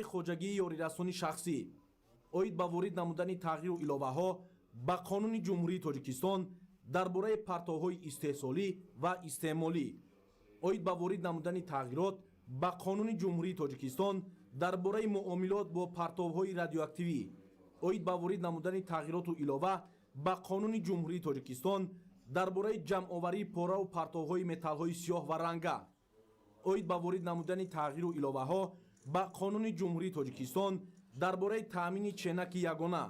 Бораи хоҷагии ёрирасони шахсӣ, оид ба ворид намудани тағйиру иловаҳо ба Қонуни Ҷумҳурии Тоҷикистон дар бораи партовҳои истеҳсолӣ ва истеъмолӣ, оид ба ворид намудани тағйирот ба Қонуни Ҷумҳурии Тоҷикистон дар бораи муомилот бо партовҳои радиоактивӣ, оид ба ворид намудани тағйироту илова ба Қонуни Ҷумҳурии Тоҷикистон дар бораи ҷамъоварии пораву партовҳои металлҳои сиёҳ ва ранга, оид ба ворид намудани тағйиру иловаҳо ба Қонуни Ҷумҳурии Тоҷикистон дар бораи таъмини ченаки ягона,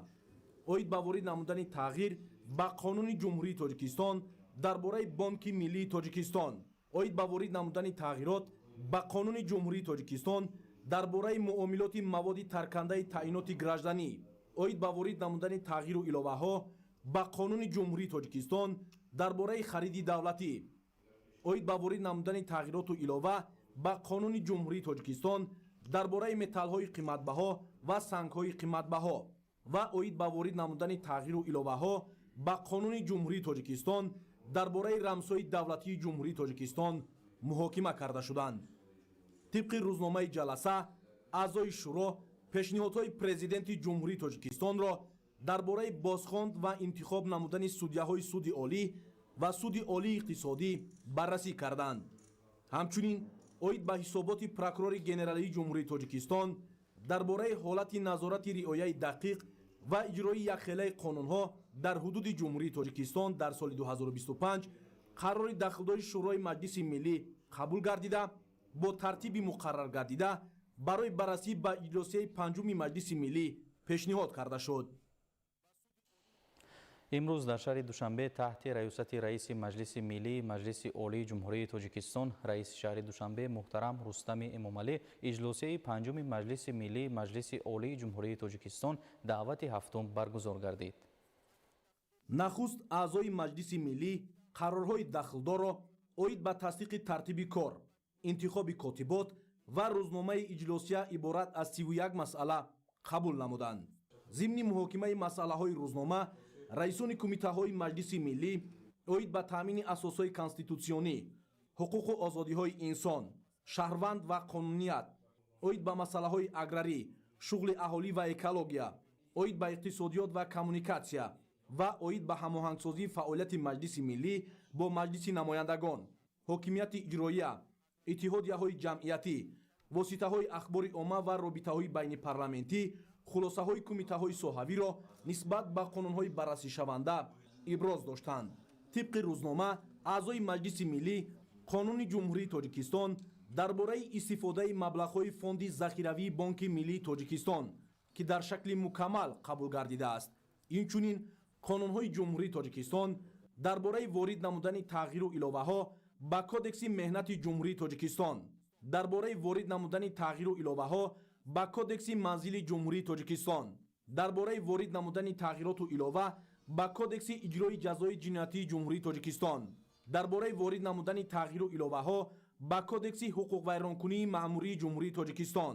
оид ба ворид намудани тағйир ба Қонуни Ҷумҳурии Тоҷикистон дар бораи Бонки Миллии Тоҷикистон, оид ба ворид намудани тағйирот ба Қонуни Ҷумҳурии Тоҷикистон дар бораи муомилоти маводи таркандаи таъиноти гражданӣ, оид ба ворид намудани тағйиру иловаҳо ба Қонуни Ҷумҳурии Тоҷикистон дар бораи хариди давлатӣ, оид ба ворид намудани тағйироту илова ба Қонуни Ҷумҳурии Тоҷикистон дар бораи металлҳои қиматбаҳо ва сангҳои қиматбаҳо ва оид ба ворид намудани тағйиру иловаҳо ба Қонуни Ҷумҳурии Тоҷикистон дар бораи рамзҳои давлатии Ҷумҳурии Тоҷикистон муҳокима карда шуданд. Тибқи рӯзномаи ҷаласа, аъзои шӯро пешниҳодҳои Президенти Ҷумҳурии Тоҷикистонро дар бораи бозхонд ва интихоб намудани судяҳои Суди Олӣ ва Суди Олии Иқтисодӣ баррасӣ карданд. Ҳамчунин оид ба ҳисоботи прокурори генералии Ҷумҳурии Тоҷикистон дар бораи ҳолати назорати риояи дақиқ ва иҷрои якхелаи қонунҳо дар ҳудуди Ҷумҳурии Тоҷикистон дар соли 2025 қарори дахлдори Шӯрои Маҷлиси Миллӣ қабул гардида, бо тартиби муқаррар гардида барои баррасӣ ба иҷлосияи панҷуми Маҷлиси Миллӣ пешниҳод карда шуд. Имрӯз дар шаҳри Душанбе таҳти раёсати раиси Маҷлиси Миллии Маҷлиси Олии Ҷумҳурии Тоҷикистон, раиси шаҳри Душанбе муҳтарам Рустами Эмомалӣ иҷлосияи панҷуми Маҷлиси Миллии Маҷлиси Олии Ҷумҳурии Тоҷикистон даъвати ҳафтум баргузор гардид. Нахуст аъзои Маҷлиси Миллӣ қарорҳои дахлдорро оид ба тасдиқи тартиби кор, интихоби котибот ва рӯзномаи иҷлосия иборат аз 31 масъала қабул намуданд. Зимни муҳокимаи масъалаҳои рӯзнома раисони кумитаҳои Маҷлиси Миллӣ оид ба таъмини асосҳои конститутсионӣ, ҳуқуқу озодиҳои инсон, шаҳрванд ва қонуният, оид ба масъалаҳои аграрӣ, шуғли аҳолӣ ва экология, оид ба иқтисодиёт ва коммуникатсия ва оид ба ҳамоҳангсозии фаъолияти Маҷлиси Миллӣ бо Маҷлиси Намояндагон, ҳокимияти иҷроия, иттиҳодияҳои ҷамъиятӣ, воситаҳои ахбори омма ва робитаҳои байнипарламентӣ хулосаҳои кумитаҳои соҳавиро нисбат ба қонунҳои баррасишаванда иброз доштанд. Тибқи рӯзнома, аъзои Маҷлиси Миллӣ Қонуни Ҷумҳурии Тоҷикистон дар бораи истифодаи маблағҳои Фонди захиравии Бонки Миллии Тоҷикистон, ки дар шакли мукаммал қабул гардидааст, инчунин қонунҳои Ҷумҳурии Тоҷикистон дар бораи ворид намудани тағйиру иловаҳо ба Кодекси меҳнати Ҷумҳурии Тоҷикистон, дар бораи ворид намудани тағйиру иловаҳо ба Кодекси манзили Ҷумҳурии Тоҷикистон, дар бораи ворид намудани тағйироту илова ба Кодекси иҷрои ҷазои ҷиноятии Ҷумҳурии Тоҷикистон, дар бораи ворид намудани тағйиру иловаҳо ба Кодекси ҳуқуқвайронкунии маъмурии Ҷумҳурии Тоҷикистон,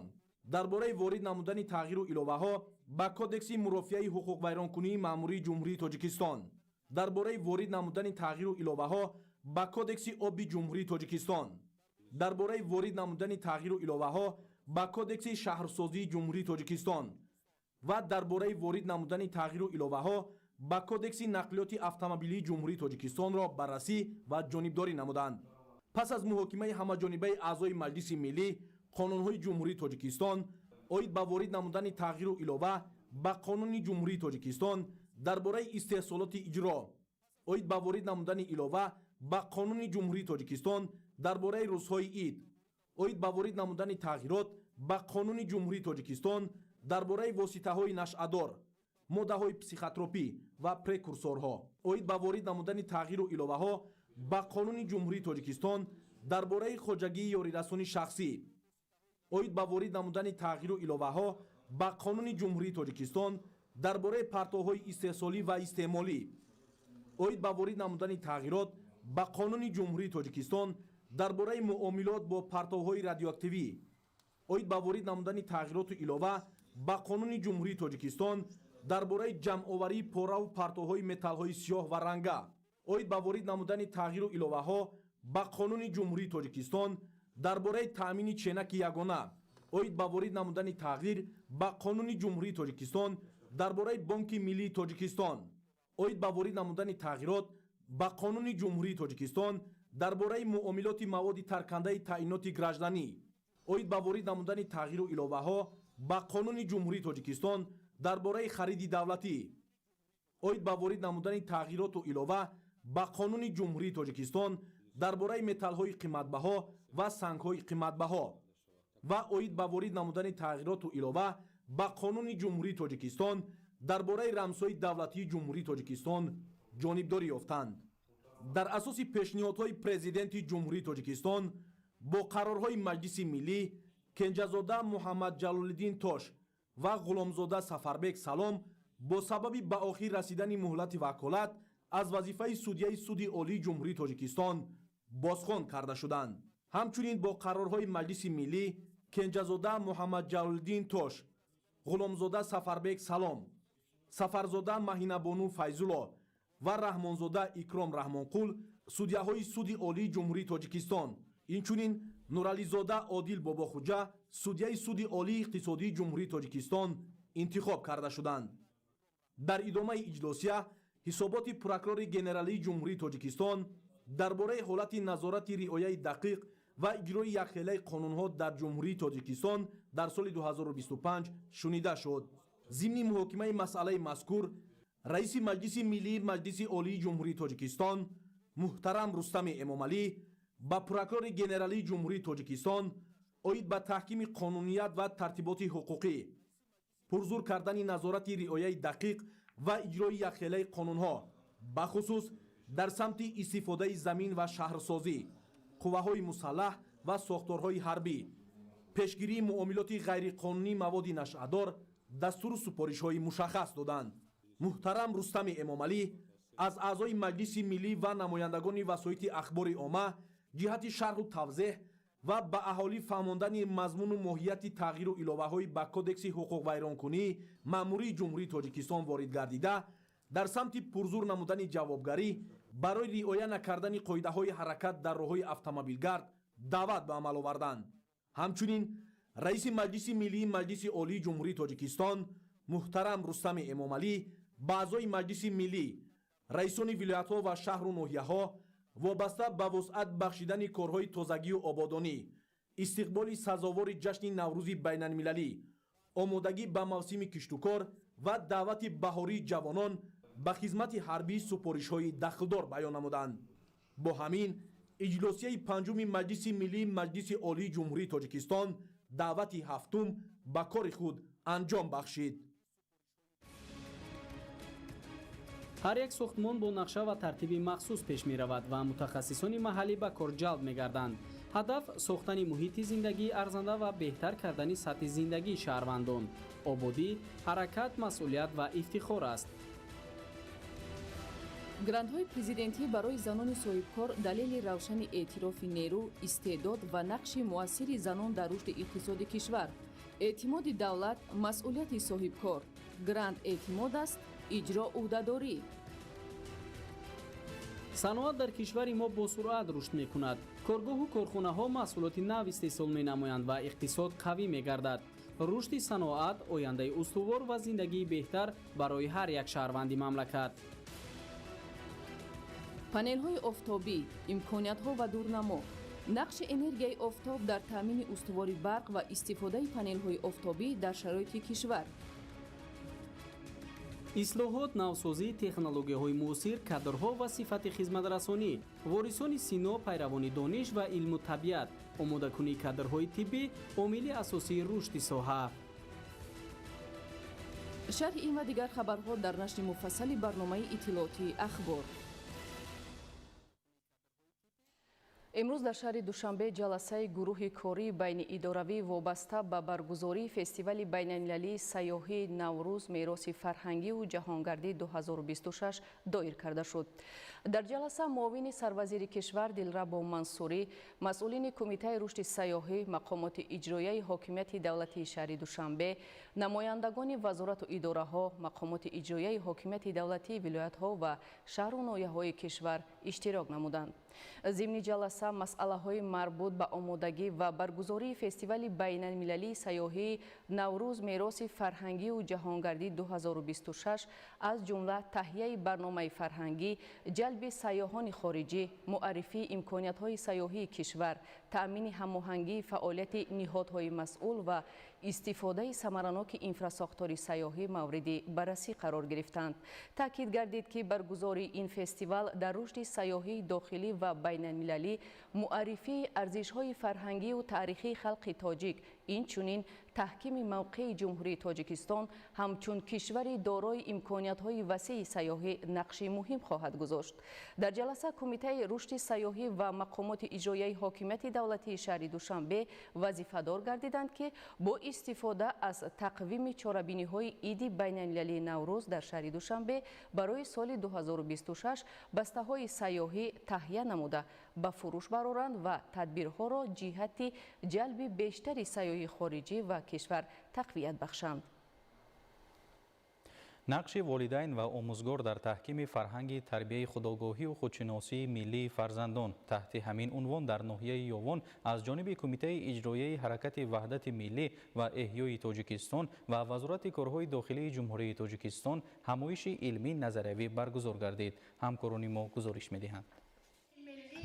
дар бораи ворид намудани тағйиру иловаҳо ба Кодекси мурофиаи ҳуқуқвайронкунии маъмурии Ҷумҳурии Тоҷикистон, дар бораи ворид намудани тағйиру иловаҳо ба Кодекси оби Ҷумҳурии Тоҷикистон, дар бораи ворид намудани тағйиру иловаҳо ба Кодекси шаҳрсозии Ҷумҳурии Тоҷикистон ва дар бораи ворид намудани тағйиру иловаҳо ба Кодекси нақлиёти автомобилии Ҷумҳурии Тоҷикистонро баррасӣ ва ҷонибдорӣ намуданд. Пас аз муҳокимаи ҳамаҷонибаи аъзои Маҷлиси Миллӣ қонунҳои Ҷумҳурии Тоҷикистон оид ба ворид намудани тағйиру илова ба Қонуни Ҷумҳурии Тоҷикистон дар бораи истеҳсолоти иҷро, оид ба ворид намудани илова ба Қонуни Ҷумҳурии Тоҷикистон дар бораи рӯзҳои ид, оид ба ворид намудани тағйирот ба Қонуни Ҷумҳурии Тоҷикистон дар бораи воситаҳои нашъадор, моддаҳои психотропӣ ва прекурсорҳо, оид ба ворид намудани тағйиру иловаҳо ба Қонуни Ҷумҳурии Тоҷикистон дар бораи хоҷагии ёрирасони шахсӣ, оид ба ворид намудани тағйиру иловаҳо ба Қонуни Ҷумҳурии Тоҷикистон дар бораи партовҳои истеҳсолӣ ва истеъмолӣ, оид ба ворид намудани тағйирот ба Қонуни Ҷумҳурии Тоҷикистон дар бораи муомилот бо партовҳои радиоактивӣ, оид ба ворид намудани тағйироту илова ба Қонуни Ҷумҳурии Тоҷикистон дар бораи ҷамъоварии пораву партовҳои металлҳои сиёҳ ва ранга, оид ба ворид намудани тағйиру иловаҳо ба Қонуни Ҷумҳурии Тоҷикистон дар бораи таъмини ченаки ягона, Оид ба ворид намудани тағйир ба Қонуни Ҷумҳурии Тоҷикистон дар бораи Бонки Миллии Тоҷикистон, оид ба ворид намудани тағйирот ба Қонуни Ҷумҳурии Тоҷикистон дар бораи муомилоти маводи таркандаи таъиноти гражданӣ, оид ба ворид намудани тағйиру иловаҳо ба Қонуни Ҷумҳурии Тоҷикистон дар бораи хариди давлатӣ, оид ба ворид намудани тағйироту илова ба Қонуни Ҷумҳурии Тоҷикистон дар бораи металлҳои қиматбаҳо ва сангҳои қиматбаҳо ва оид ба ворид намудани тағйироту илова ба Қонуни Ҷумҳурии Тоҷикистон дар бораи рамзҳои давлатии Ҷумҳурии Тоҷикистон ҷонибдорӣ ёфтанд. Дар асоси пешниҳодҳои Президенти Ҷумҳурии Тоҷикистон бо қарорҳои Маҷлиси Миллӣ Кенҷазода Муҳаммадҷалолиддин Тош ва Ғуломзода Сафарбек Салом бо сабаби ба охир расидани муҳлати ваколат аз вазифаи судяи Суди Олии Ҷумҳурии Тоҷикистон бозхон карда шуданд. Ҳамчунин бо қарорҳои Маҷлиси Миллӣ Кенҷазода Муҳаммадҷалолиддин Тош, Ғуломзода Сафарбек Салом, Сафарзода Маҳинабону Файзулло ва Раҳмонзода Икром Раҳмонқул судяҳои Суди Олии Ҷумҳурии Тоҷикистон, инчунин Нурализода Одил Бобохуҷа судяи Суди Олии Иқтисодии Ҷумҳурии Тоҷикистон интихоб карда шуданд. Дар идомаи иҷлосия ҳисоботи прокурори генералии Ҷумҳурии Тоҷикистон дар бораи ҳолати назорати риояи дақиқ ва иҷрои якхелаи қонунҳо дар Ҷумҳурии Тоҷикистон дар соли 2025 шунида шуд. Зимни муҳокимаи масъалаи мазкур раиси Маҷлиси Миллии Маҷлиси Олии Ҷумҳурии Тоҷикистон муҳтарам Рустами Эмомалӣ ба прокурори генералии Ҷумҳурии Тоҷикистон оид ба таҳкими қонуният ва тартиботи ҳуқуқӣ, пурзур кардани назорати риояи дақиқ ва иҷрои якхелаи қонунҳо, бахусус дар самти истифодаи замин ва шаҳрсозӣ, қувваҳои мусаллаҳ ва сохторҳои ҳарбӣ, пешгирии муомилоти ғайриқонунии маводи нашъадор дастуру супоришҳои мушаххас доданд. Муҳтарам Рустами Эмомалӣ аз аъзои Маҷлиси Миллӣ ва намояндагони васоити ахбори омма ҷиҳати шарҳу тавзеҳ ва ба аҳолӣ фаҳмондани мазмуну моҳияти тағйиру иловаҳои ба Кодекси ҳуқуқвайронкунии маъмурии Ҷумҳурии Тоҷикистон ворид гардида дар самти пурзур намудани ҷавобгарӣ барои риоя накардани қоидаҳои ҳаракат дар роҳҳои автомобилгард даъват ба амал оварданд. Ҳамчунин раиси Маҷлиси Миллии Маҷлиси Олии Ҷумҳурии Тоҷикистон муҳтарам Рустами Эмомалӣ ба аъзои Маҷлиси Миллӣ, раисони вилоятҳо ва шаҳру ноҳияҳо вобаста ба вусъат бахшидани корҳои тозагию ободонӣ, истиқболи сазовори ҷашни Наврӯзи байналмилалӣ, омодагӣ ба мавсими киштукор ва даъвати баҳории ҷавонон ба хизмати ҳарбӣ супоришҳои дахлдор баён намуданд. Бо ҳамин иҷлосияи панҷуми Маҷлиси Миллии Маҷлиси Олии Ҷумҳурии Тоҷикистон даъвати ҳафтум ба кори худ анҷом бахшид. Ҳар як сохтмон бо нақша ва тартиби махсус пеш меравад ва мутахассисони маҳаллӣ ба кор ҷалб мегарданд. Ҳадаф сохтани муҳити зиндагии арзанда ва беҳтар кардани сатҳи зиндагии шаҳрвандон. Ободӣ, ҳаракат, масъулият ва ифтихор аст. Грантҳои президентӣ барои занони соҳибкор далели равшани эътирофи нерӯ, истеъдод ва нақши муассири занон дар рушди иқтисоди кишвар. Эътимоди давлат, масъулияти соҳибкор. Грант эътимод аст, иҷро ӯҳдадорӣ. Саноат дар кишвари мо бо суръат рушд мекунад. Коргоҳу корхонаҳо маҳсулоти нав истеҳсол менамоянд ва иқтисод қавӣ мегардад. Рушди саноат ояндаи устувор ва зиндагии беҳтар барои ҳар як шаҳрванди мамлакат. Панелҳои офтобӣ, имкониятҳо ва дурнамо. Нақши энергияи офтоб дар таъмини устувори барқ ва истифодаи панелҳои офтобӣ дар шароити кишвар. Ислоҳот, навсозӣ, технологияҳои муосир, кадрҳо ва сифати хизматрасонӣ, ворисони сино, пайравони дониш ва илму табиат, омодакунии кадрҳои тиббӣ омили асосии рушди соҳа. Шарҳи ин ва дигар хабарҳо дар нашри муфассали барномаи иттилоотии Ахбор. Имрӯз дар шаҳри Душанбе ҷаласаи гурӯҳи кории байниидоравӣ вобаста ба баргузории фестивали байналмилалии сайёҳии Наврӯз мероси фарҳангиву ҷаҳонгардӣ 2026 доир карда шуд. Дар ҷаласа муовини сарвазири кишвар Дилрабо Мансурӣ, масъулини Кумитаи рушди сайёҳӣ, мақомоти иҷроияи ҳокимияти давлатии шаҳри Душанбе, намояндагони вазорату идораҳо, мақомоти иҷроияи ҳокимияти давлатии вилоятҳо ва шаҳру ноҳияҳои кишвар иштирок намуданд. Зимни ҷаласа масъалаҳои марбут ба омодагӣ ва баргузории фестивали байналмилалии сайёҳии Наврӯз мероси фарҳангию ҷаҳонгардӣ 2026, аз ҷумла таҳияи барномаи фарҳангӣ, ҷалби сайёҳони хориҷӣ, муаррифии имкониятҳои сайёҳии кишвар, таъмини ҳамоҳангии фаъолияти ниҳодҳои масъул ва истифодаи самараноки инфрасохтори сайёҳӣ мавриди баррасӣ қарор гирифтанд. Таъкид гардид, ки баргузории ин фестивал дар рушди сайёҳии дохилӣ ва байналмилалӣ, муаррифии арзишҳои фарҳангию таърихии халқи тоҷик, инчунин таҳкими мавқеи Ҷумҳурии Тоҷикистон ҳамчун кишвари дорои имкониятҳои васеи сайёҳӣ нақши муҳим хоҳад гузошт. Дар ҷаласа Кумитаи рушди сайёҳӣ ва мақомоти иҷроияи ҳокимияти давлатии шаҳри Душанбе вазифадор гардиданд, ки бо истифода аз тақвими чорабиниҳои иди байналмилалии Наврӯз дар шаҳри Душанбе барои соли 2026 бастаҳои сайёҳӣ таҳия намуда, ба фурӯш бароранд ва тадбирҳоро ҷиҳати ҷалби бештари сайёҳии хориҷӣ ва кишвар тақвият бахшанд. Нақши волидайн ва омӯзгор дар таҳкими фарҳанги тарбияи худогоҳию худшиносии миллии фарзандон таҳти ҳамин унвон дар ноҳияи Ёвон аз ҷониби Кумитаи иҷроияи ҳаракати ваҳдати миллӣ ва эҳёи Тоҷикистон ва Вазорати корҳои дохилии Ҷумҳурии Тоҷикистон ҳамоиши илмӣ назариявӣ баргузор гардид. Ҳамкорони мо гузориш медиҳанд.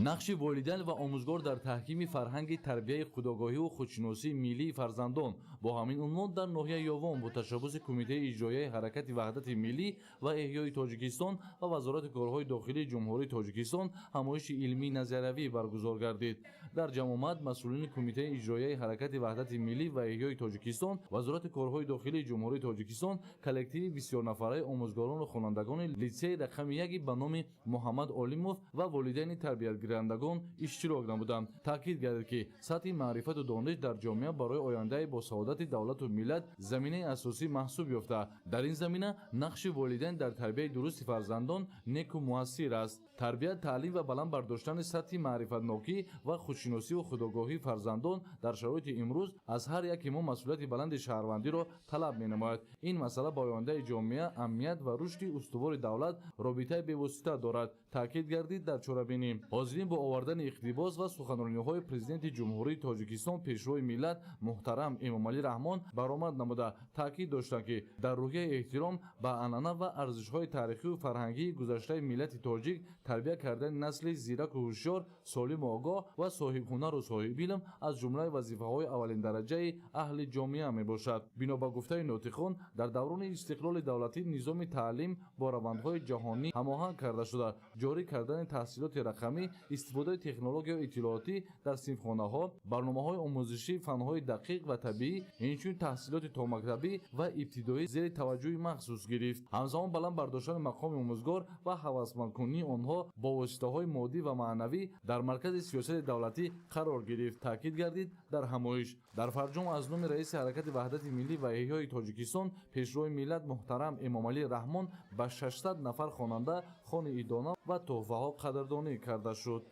Нақши волидайн ва омӯзгор дар таҳкими фарҳанги тарбияи худогоҳиву худшиносии миллии фарзандон бо ҳамин унвон дар ноҳияи Ёвон бо ташаббуси Кумитаи иҷроияи ҳаракати ваҳдати миллӣ ва эҳёи Тоҷикистон ва Вазорати корҳои дохилии Ҷумҳурии Тоҷикистон ҳамоиши илмии назариявӣ баргузор гардид. Дар ҷамъомад масъулини Кумитаи иҷроияи ҳаракати ваҳдати миллӣ ва эҳёи Тоҷикистон, Вазорати корҳои дохилии Ҷумҳурии Тоҷикистон, коллективи бисёрнафараи омӯзгорону хонандагони литсеи рақами яки ба номи Муҳаммад Олимов ва волидайни тарбиятгирандагон иштирок намуданд. Таъкид гардид, ки сатҳи маърифату дониш дар ҷомеа барои ояндаи босаодати давлату миллат заминаи асосӣ маҳсуб ёфта, дар ин замина нақши волидайн дар тарбияи дурусти фарзандон неку муассир аст. Тарбия, таълим ва баланд бардоштани сатҳи маърифатнокӣ ва худшиносиву худогоҳии фарзандон дар шароити имрӯз аз ҳар яке мо масъулияти баланди шаҳрвандиро талаб менамояд. Ин масъала ба ояндаи ҷомеа, амният ва рушди устувори давлат робитаи бевосита дорад, таъкид гардид дар чорабинӣ. Ҳозирин бо овардани иқтибос ва суханрониҳои Президенти Ҷумҳурии Тоҷикистон, Пешвои миллат муҳтарам Эмомалӣ Раҳмон баромад намуда, таъкид доштанд, ки дар рӯҳияи эҳтиром ба анъана ва арзишҳои таърихию фарҳангии гузаштаи миллати тоҷик тарбия кардани насли зираку ҳушёр, солиму огоҳ ва соҳибҳунару соҳибилм аз ҷумлаи вазифаҳои аввалиндараҷаи аҳли ҷомеа мебошад. Бино ба гуфтаи нотиқон, дар даврони истиқлоли давлатӣ низоми таълим бо равандҳои ҷаҳонӣ ҳамоҳанг карда шуда, ҷорӣ кардани таҳсилоти рақамӣ, истифодаи технологияи иттилоотӣ дар синфхонаҳо, барномаҳои омӯзишии фанҳои дақиқ ва табиӣ, инчунин таҳсилоти томактабӣ ва ибтидоӣ зери таваҷҷӯҳи махсус гирифт. Ҳамзамон баланд бардоштани мақоми омӯзгор ва ҳавасмандкунии онҳо бо воситаҳои моддӣ ва маънавӣ дар маркази сиёсати давлатӣ қарор гирифт, таъкид гардид дар ҳамоиш. Дар фарҷом аз номи раиси ҳаракати ваҳдати миллӣ ва эҳёи Тоҷикистон, Пешвои миллат муҳтарам Эмомалӣ Раҳмон ба 600 нафар хонанда хони идона ва тӯҳфаҳо қадрдонӣ карда шуд.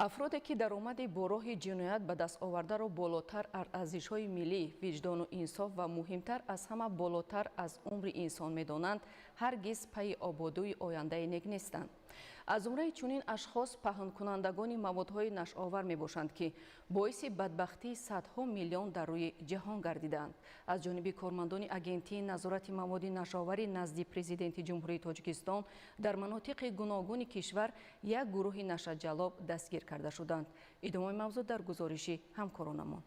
Афроде ки даромади бо роҳи ҷиноят ба даст овардаро болотар аз арзишҳои миллӣ, виҷдону инсоф ва муҳимтар аз ҳама болотар аз умри инсон медонанд, ҳаргиз пайи ободӯи ояндаи нек нестанд. Аз зумраи чунин ашхос паҳнкунандагони маводҳои нашъовар мебошанд, ки боиси бадбахтии садҳо миллион дар рӯи ҷаҳон гардидаанд. Аз ҷониби кормандони Агентии назорати маводи нашъоварӣ назди Президенти Ҷумҳурии Тоҷикистон дар манотиқи гуногуни кишвар як гурӯҳи нашъаҷаллоб дастгир карда шуданд. Идомаи мавзӯъ дар гузориши ҳамкоронамон.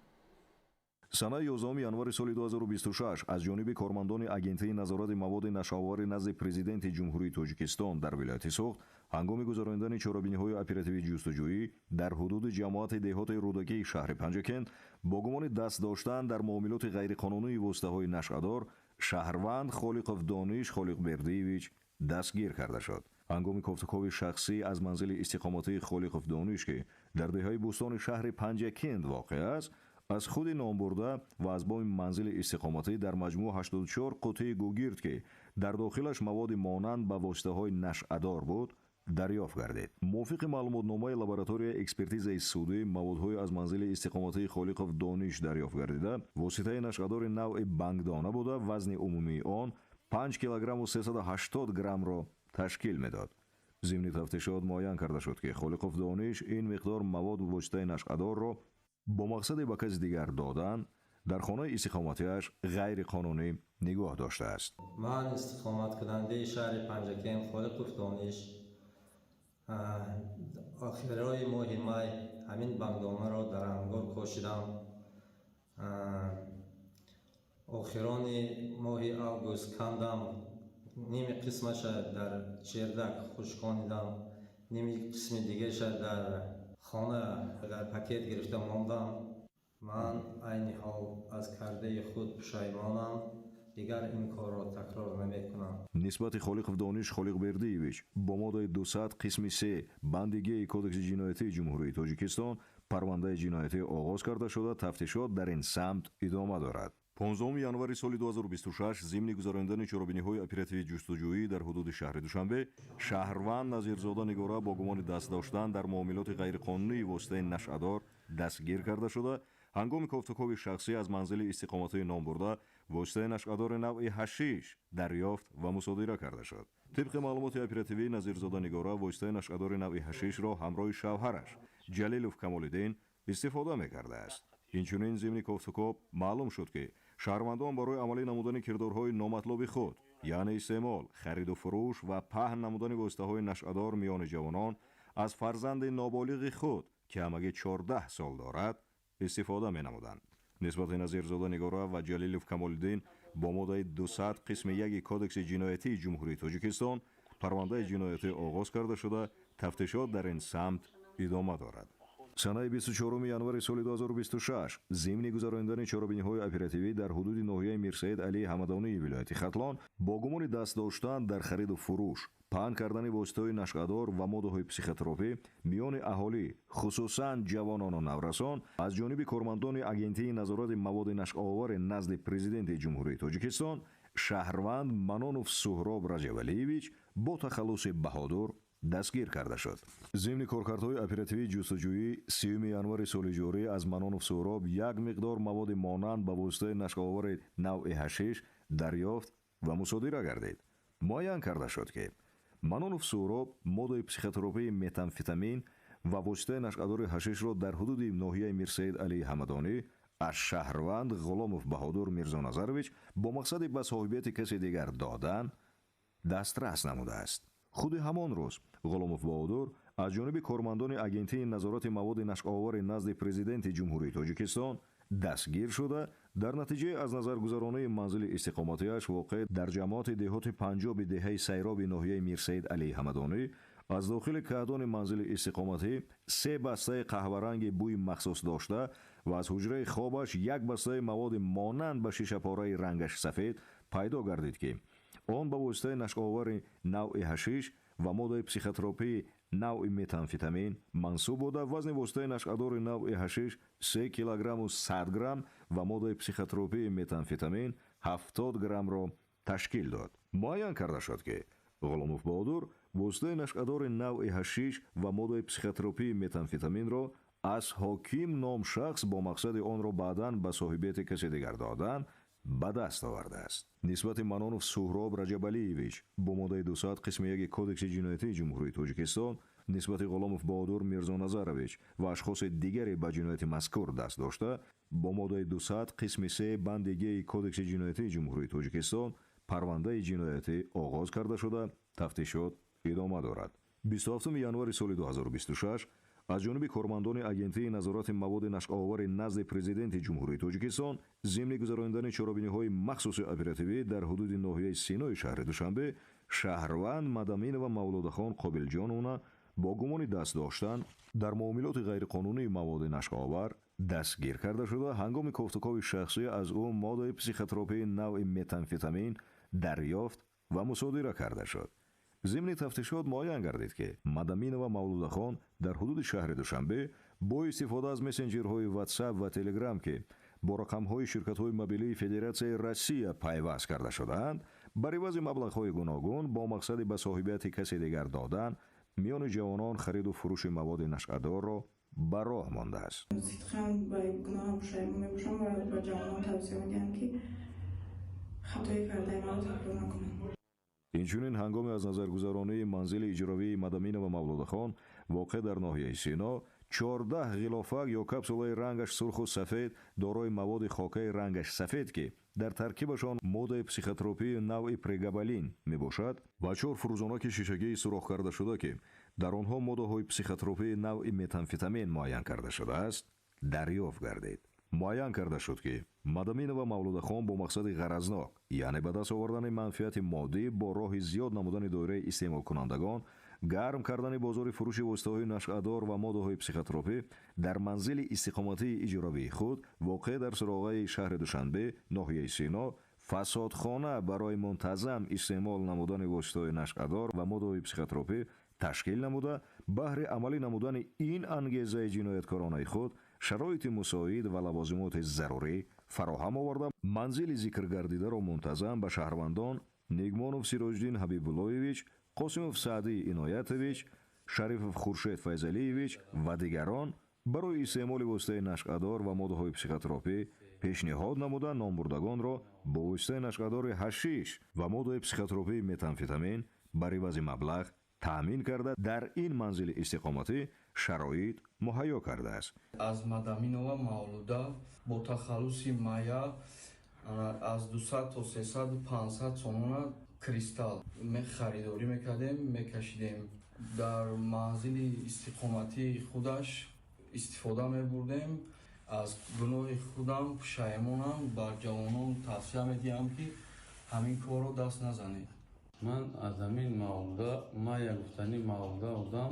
Санаи 11 январи соли 2026 аз ҷониби кормандони Агентии назорати маводи нашъаовари назди Президенти Ҷумҳурии Тоҷикистон дар вилояти Суғд ҳангоми гузаронидани чорабиниҳои оперативии ҷустуҷӯӣ дар ҳудуди ҷамоати деҳоти Рӯдакии шаҳри Панҷакент бо гумони даст доштан дар муомилоти ғайриқонунии воситаҳои нашъадор шаҳрванд Холиқов Дониш Холиқбердиевич дастгир карда шуд. Ҳангоми кофтукови шахсӣ аз манзили истиқоматии Холиқов Дониш, ки дар деҳаи Бӯстони шаҳри Панҷакент воқеъ аст, аз худи номбурда ва аз боми манзили истиқоматӣ дар маҷмӯъ 84 қутии гугирд, ки дар дохилаш маводи монанд ба воситаҳои нашъадор буд, дарёфт гардид. Мувофиқи маълумотномаи лабораторияи экспертизаи судӣ, маводҳои аз манзили истиқоматии Холиқов Дониш дарёфт гардида, воситаи нашъадори навъи бангдона буда, вазни умумии он 5 килограмму 380 граммро ташкил медод. Зимни тафтишот муайян карда шуд, ки Холиқов Дониш ин миқдор мавод воситаи нашъадорро бо мақсади ба каси дигар додан дар хонаи истиқоматиаш ғайриқонунӣ нигоҳ доштааст. Ман истиқоматкунандаи шаҳри Панҷакент Холиқов Дониш охирои моҳи май ҳамин бангдонаро дар ангор кошидам. Охирони моҳи август кандам, ними қисмаша дар чердак хушконидам, ними қисми дигаша дар хона дар пакет гирифта мондам. Ман айни ҳол аз кардаи худ пушаймонам, дигар ин корро такрор намекунам. Нисбати Холиқов Дониш Холиқбердиевич бо моддаи 200 қисми 3 банди Г Кодекси ҷиноятии Ҷумҳурии Тоҷикистон парвандаи ҷиноятӣ оғоз карда шуда, тафтишот дар ин самт идома дорад. 15 январи соли 2026 зимни гузаронидани чорабиниҳои оперативии ҷустуҷӯӣ дар ҳудуди шаҳри Душанбе шаҳрванд Назирзода Нигора бо гумони даст доштан дар муомилоти ғайриқонунии воситаи нашъадор дастгир карда шуда, ҳангоми кофтукови шахсӣ аз манзили истиқоматии номбурда воситаи нашъадори навъи ҳашиш дарёфт ва мусодира карда шуд. Тибқи маълумоти оперативӣ, Назирзода Нигора воситаи нашъадори навъи ҳашишро ҳамроҳи шавҳараш Ҷалилов Камолиддин истифода мекардааст. Инчунин зимни кофтукоб маълум шуд, ки шаҳрвандон барои амалӣ намудани кирдорҳои номатлуби худ, яъне истеъмол, хариду фурӯш ва паҳн намудани воситаҳои нашъадор миёни ҷавонон аз фарзанди ноболиғи худ, ки ҳамагӣ 14 сол дорад, истифода менамуданд. Нисбати Назирзода Нигора ва Ҷалилов Камолиддин бо моддаи 200 қисми 1 Кодекси ҷиноятии Ҷумҳурии Тоҷикистон парвандаи ҷиноятӣ оғоз карда шуда, тафтишот дар ин самт идома дорад. Санаи 24 январи соли 2026 зимни гузаронидани чорабиниҳои оперативӣ дар ҳудуди ноҳияи Мирсаид Алии Ҳамадонии вилояти Хатлон бо гумони даст доштан дар хариду фурӯш, паҳн кардани воситаҳои нашъадор ва моддаҳои психотропӣ миёни аҳолӣ, хусусан ҷавонону наврасон, аз ҷониби кормандони Агентии назорати маводи нашъаовари назди Президенти Ҷумҳурии Тоҷикистон шаҳрванд Манонов Суҳроб Раҷабалиевич бо тахаллуси Баҳодур дастгир карда шуд. Зимни коркардҳои оперативии ҷустуҷӯӣ 3 январи соли ҷорӣ аз Манонов Суҳроб як миқдор маводи монанд ба воситаи нашъаовари навъи ҳашиш дарёфт ва мусодира гардид. Муайян карда шуд, ки Манонов Суҳроб моддаи психотропии метамфетамин ва воситаи нашъадори ҳашишро дар ҳудуди ноҳияи Мирсаид Алии Ҳамадонӣ аз шаҳрванд Ғуломов Баҳодур Мирзоназарович бо мақсади ба соҳибияти касе дигар додан дастрас намудааст. Худи ҳамон рӯз Ғуломов Баҳодур аз ҷониби кормандони Агентии назорати маводи нашъаовари назди Президенти Ҷумҳурии Тоҷикистон дастгир шуда, дар натиҷаи аз назаргузаронии манзили истиқоматиаш воқеъ дар ҷамоати деҳоти Панҷоби деҳаи Сайроби ноҳияи Мирсаид Алии Ҳамадонӣ аз дохили каҳдони манзили истиқоматӣ 3 бастаи қаҳваранги бӯи махсус дошта ва аз ҳуҷраи хобаш як бастаи маводи монанд ба шишапораи рангаш сафед пайдо гардид, ки он ба воситаи нашъаовари навъи ҳашиш ва моддаи психотропии навъи метамфетамин мансуб буда, вазни воситаи нашъадори навъи ҳашиш 3 килограмму 100 грамм ва моддаи психотропии метамфетамин 70 граммро ташкил дод. Муайян карда шуд, ки Ғуломов Баҳодур воситаи нашъадори навъи ҳашиш ва моддаи психотропии метамфетаминро аз ҳоким ном шахс бо мақсади онро баъдан ба соҳибияти касе дигар додан ба даст овардааст. Нисбати Манонов Суҳроб Раҷабалиевич бо моддаи 200 қисми 1 Кодекси ҷиноятии Ҷумҳурии Тоҷикистон, нисбати Ғуломов Баҳодур Мирзоназарович ва ашхоси дигаре ба ҷинояти мазкур даст дошта бо моддаи 200 қисми 3 банди Г Кодекси ҷиноятии Ҷумҳурии Тоҷикистон парвандаи ҷиноятӣ оғоз карда шуда, тафтишот идома дорад. 27 январи соли 2026 аз ҷониби кормандони Агентии назорати маводи нашъаовари назди Президенти Ҷумҳурии Тоҷикистон зимни гузаронидани чорабиниҳои махсуси оперативӣ дар ҳудуди ноҳияи Синои шаҳри Душанбе шаҳрванд Мадаминова Мавлудахон Қобилҷоновна бо гумони даст доштан дар муомилоти ғайриқонунии маводи нашъаовар дастгир карда шуда, ҳангоми кофтукови шахсӣ аз ӯ моддаи психотропии навъи метамфетамин дарёфт ва мусодира карда шуд. Зимни тафтишот муайян гардид, ки Мадаминова Мавлудахон дар ҳудуди шаҳри Душанбе бо истифода аз мессенҷерҳои WhatsApp ва Telegram, ки бо рақамҳои ширкатҳои мобилии Федератсияи Россия пайваст карда шудаанд, бар ивази маблағҳои гуногун бо мақсади ба соҳибияти касе дигар додан Миёни ҷавонон хариду фурӯши маводи нашъадорро ба роҳ мондааст. Сидқан ба гуноҳам пушаймон мебошам ва ба ҷавонон тавсия медиҳам, ки хатои кардаи маро такрор накунанд. Инчунин ҳангоми аз назаргузаронии манзили иҷровии Мадаминова Мавлудахон, воқеъ дар ноҳияи Сино, 14 ғилофак ё капсулаи рангаш сурху сафед дорои маводи хокаи рангаш сафед, ки дар таркибашон моддаи психотропии навъи прегабалин мебошад, ва 4 фурӯзонаки шишагии сурох карда шуда, ки дар онҳо моддаҳои психотропии навъи метамфетамин муайян карда шудааст, дарёфт гардид. Муайян карда шуд, ки Мадаминова Мавлудахон бо мақсади ғаразнок, яъне ба даст овардани манфиати моддӣ бо роҳи зиёд намудани доираи истеъмолкунандагон, гарм кардани бозори фурӯши воситаҳои нашъадор ва моддаҳои психотропӣ дар манзили истиқоматии иҷоравии худ, воқеъ дар суроғаи шаҳри Душанбе, ноҳияи Сино, фасодхона барои мунтазам истеъмол намудани воситаҳои нашъадор ва моддаҳои психотропӣ ташкил намуда, баҳри амалӣ намудани ин ангезаи ҷинояткоронаи худ шароити мусоид ва лавозимоти зарурӣ фароҳам оварда, манзили зикргардидаро мунтазам ба шаҳрвандон Нигмонов Сироҷиддин Ҳабибуллоевич, Қосимов Саъдӣ Иноятович, Шарифов Хуршед Файзалиевич ва дигарон барои истеъмоли воситаи нашъадор ва моддаҳои психотропӣ пешниҳод намуда, номбурдагонро бо воситаи нашъадори ҳашиш ва моддаи психотропии метамфетамин бар ивази маблағ таъмин карда, дар ин манзили истиқоматӣ шароит муҳайё кардааст. Аз Мадаминова Мавлуда бо тахаллуси Майя аз 200 то 300 500 сомона кристалл харидорӣ мекардем, мекашидем. Дар манзили истиқоматии худаш истифода мебурдем. Аз гуноҳи худам пушаймонам, ба ҷавонон тавсия медиҳам, ки ҳамин корро даст назанед. Ман аз ҳамин Мавлуда, Майя гуфтани Мавлуда одам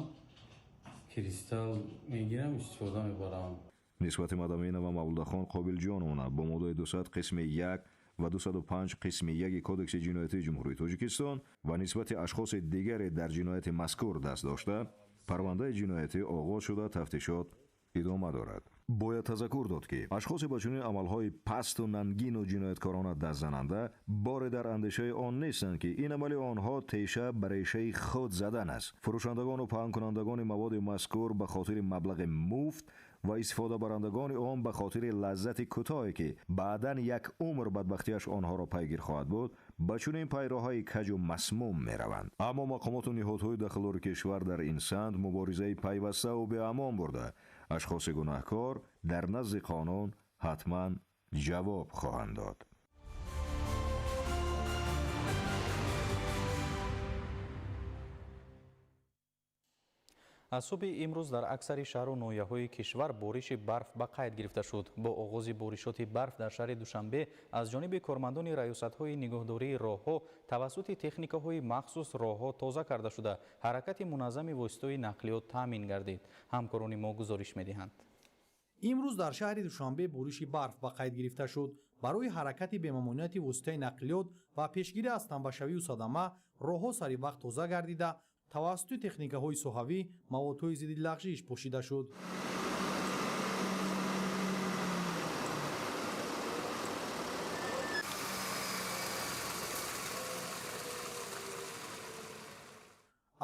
кристалл мегирам, истифода мебарам. Нисбати Мадаминова Мавлудахон Қобилҷоновна бо моддаи 200 қисми 1 ва 205 қисми 1 Кодекси ҷиноятии Ҷумҳурии Тоҷикистон ва нисбати ашхоси дигаре дар ҷинояти мазкур даст дошта, парвандаи ҷиноятӣ оғоз шуда, тафтишот идома дорад. Бояд тазаккур дод, ки ашхосе ба чунин амалҳои пасту нангину ҷинояткорона дастзананда боре дар андешаи он нестанд, ки ин амали онҳо теша ба решаи худ задан аст. Фурӯшандагону паҳнкунандагони маводи мазкур ба хотири маблағи муфт ва истифодабарандагони он ба хотири лаззати кӯтоҳе, ки баъдан як умр бадбахтиаш онҳоро пайгир хоҳад буд, ба чунин пайроҳаи каҷу масмум мераванд. Аммо мақомоту ниҳодҳои дахлдори кишвар дар ин самт муборизаи пайваставу беамон бурда, ашхоси гунаҳкор дар назди қонун ҳатман ҷавоб хоҳанд дод. Аз субҳи имрӯз дар аксари шаҳру ноҳияҳои кишвар бориши барф ба қайд гирифта шуд. Бо оғози боришоти барф дар шаҳри Душанбе аз ҷониби кормандони раёсатҳои нигоҳдории роҳҳо тавассути техникаҳои махсус роҳҳо тоза карда шуда, ҳаракати муназзами воситаҳои нақлиёт таъмин гардид. Ҳамкорони мо гузориш медиҳанд. Имрӯз дар шаҳри Душанбе бориши барф ба қайд гирифта шуд. Барои ҳаракати бемамониати воситаи нақлиёт ва пешгирӣ аз тамбашавию садама роҳҳо сари вақт тоза гардида, тавассути техникаҳои соҳавӣ маводҳои зидди лағжиш пошида шуд.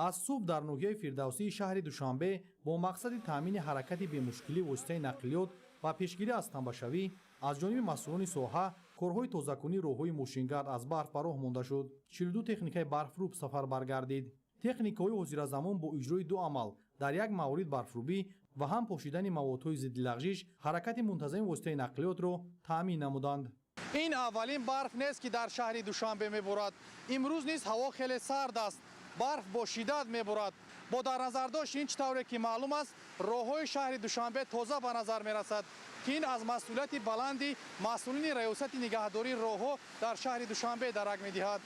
Аз субҳ дар ноҳияи Фирдавсии шаҳри Душанбе бо мақсади таъмини ҳаракати бемушкилӣ воситаи нақлиёт ва пешгирӣ аз тамбашавӣ аз ҷониби масъулони соҳа корҳои тозакунии роҳҳои мошингард аз барф ба роҳ монда шуд. 42 техникаи барфрӯб сафарбар гардид. Техникаҳои ҳозиразамон бо иҷрои ду амал дар як маврид барфрӯбӣ ва ҳам пошидани маводҳои зидди лағжиш ҳаракати мунтазами воситаи нақлиётро таъмин намуданд. Ин аввалин барф нест, ки дар шаҳри Душанбе меборад. Имрӯз низ ҳаво хеле сард аст. Барф бо шиддат меборад. Бо дар назардошт ин чӣ тавре ки маълум аст, роҳҳои шаҳри Душанбе тоза ба назар мерасад, ки ин аз масъулияти баланди масъулини раёсати нигаҳдории роҳҳо дар шаҳри Душанбе дарак медиҳад.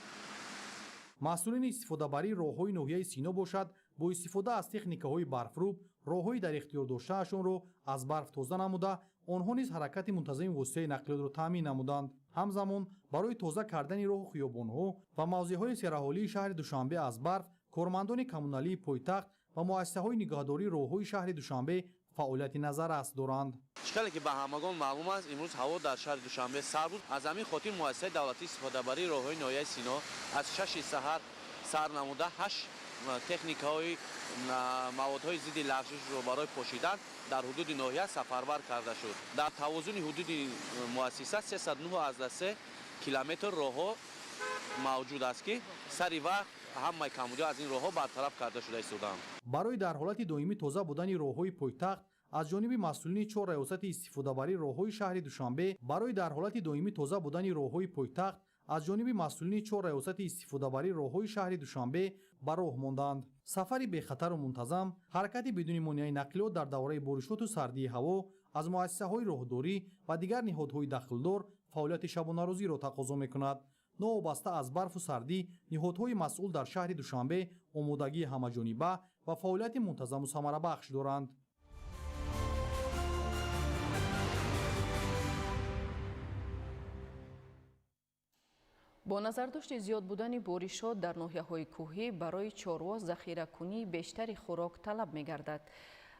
Масъулини истифодабарии роҳҳои ноҳияи Сино бошад, бо истифода аз техникаҳои барфрӯб роҳҳои дар ихтиёр доштаашонро аз барф тоза намуда, онҳо низ ҳаракати мунтазами воситаи нақлиётро таъмин намуданд. Ҳамзамон барои тоза кардани роҳу хиёбонҳо ва мавзеъҳои сераҳолии шаҳри Душанбе аз барф кормандони коммуналии пойтахт ва муассисаҳои нигаҳдории роҳҳои шаҳри Душанбе фаъолияти назаррас доранд. Чӣ ки ба ҳамагон маълум аст, имрӯз ҳаво дар шаҳри Душанбе сард буд. Аз ҳамин хотир муассисаи давлатии истифодабарии роҳҳои ноҳияи Сино аз 6 саҳар сар намуда 8 Техникаҳои маводҳои зидди лағжишро барои пошидан дар ҳудуди ноҳия сафарбар карда шуд. Дар тавозуни ҳудуди муассиса 309,3 километр роҳҳо мавҷуд аст, ки сари вақт ҳамаи камбудиҳо аз ин роҳҳо бартараф карда шуда истодаанд. Барои дар ҳолати доимӣ тоза будани роҳҳои пойтахт аз ҷониби масъулини чор раёсати истифодабарии роҳҳои шаҳри Душанбе барои дар ҳолати доимӣ тоза будани роҳҳои пойтахт аз ҷониби масъулини чор раёсати истифодабарии роҳҳои шаҳри Душанбе ба роҳ монданд. Сафари бехатару мунтазам, ҳаракати бидуни монеаи нақлиёт дар давраи боришоту сардии ҳаво аз муассисаҳои роҳдорӣ ва дигар ниҳодҳои дахлдор фаъолияти шабонарӯзиро тақозо мекунад. Новобаста аз барфу сардӣ, ниҳодҳои масъул дар шаҳри Душанбе омодагии ҳамаҷониба ва фаъолияти мунтазаму самарабахш доранд. Бо назардошти зиёд будани боришот дар ноҳияҳои кӯҳӣ барои чорво захиракунии бештари хӯрок талаб мегардад.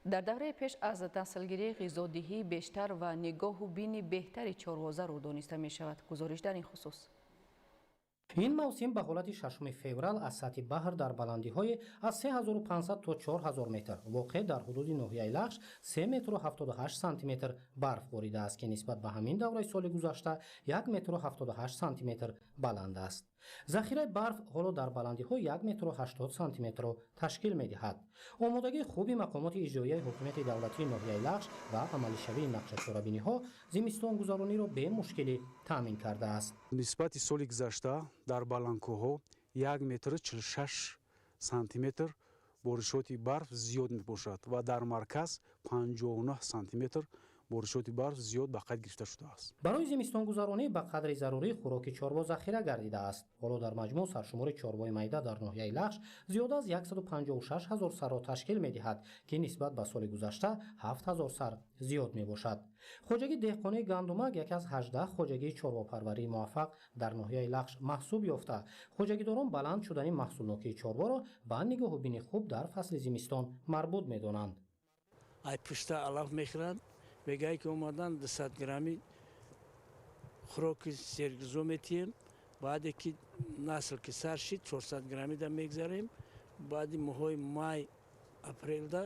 Дар давраи пеш аз наслгирӣ ғизодиҳии бештар ва нигоҳу бини беҳтари чорво зарур дониста мешавад. Гузориш дар ин хусус. Ин мавсим ба ҳолати 6 феврал аз сатҳи баҳр дар баландиҳои аз 3500 то 4000 метр воқеъ дар ҳудуди ноҳияи Лахш 3 метру 78 сантиметр барф боридааст, ки нисбат ба ҳамин давраи соли гузашта 1 метру 78 сантиметр баланд аст. Захираи барф ҳоло дар баландиҳо 1 метру 80 сантиметрро ташкил медиҳад. Омодагии хуби мақомоти иҷроияи ҳукумати давлатии ноҳияи Лахш ва амалишавии нақшачорабиниҳо зимистонгузарониро бемушкилӣ таъмин кардааст. Нисбати соли гузашта дар баландкӯҳҳо 1 метру 46 сантиметр боришоти барф зиёд мебошад ва дар марказ 59 сантиметр боришоти барф зиёд ба қайд гирифта шудааст. Барои зимистонгузаронӣ ба қадри зарурӣ хӯроки чорво захира гардидааст. Ҳоло дар маҷмӯъ саршумори чорвои майда дар ноҳияи Лахш зиёда аз 156 ҳазор сарро ташкил медиҳад, ки нисбат ба соли гузашта 7 ҳазор сар зиёд мебошад. Хоҷагии деҳқонии Гандумак яке аз 18 хоҷагии чорвопарварии муваффақ дар ноҳияи Лахш маҳсуб ёфта, хоҷагидорон баланд шудани маҳсулнокии чорворо ба нигоҳубини хуб дар фасли зимистон марбут медонанд. Ай пушта алаф мехӯранд, мегӯяд ки омадан 200 грамми хӯроки сергизо метиҳем, баъде ки насл ки сар шид 400 граммида мегзарем, баъди моҳҳои май апрелда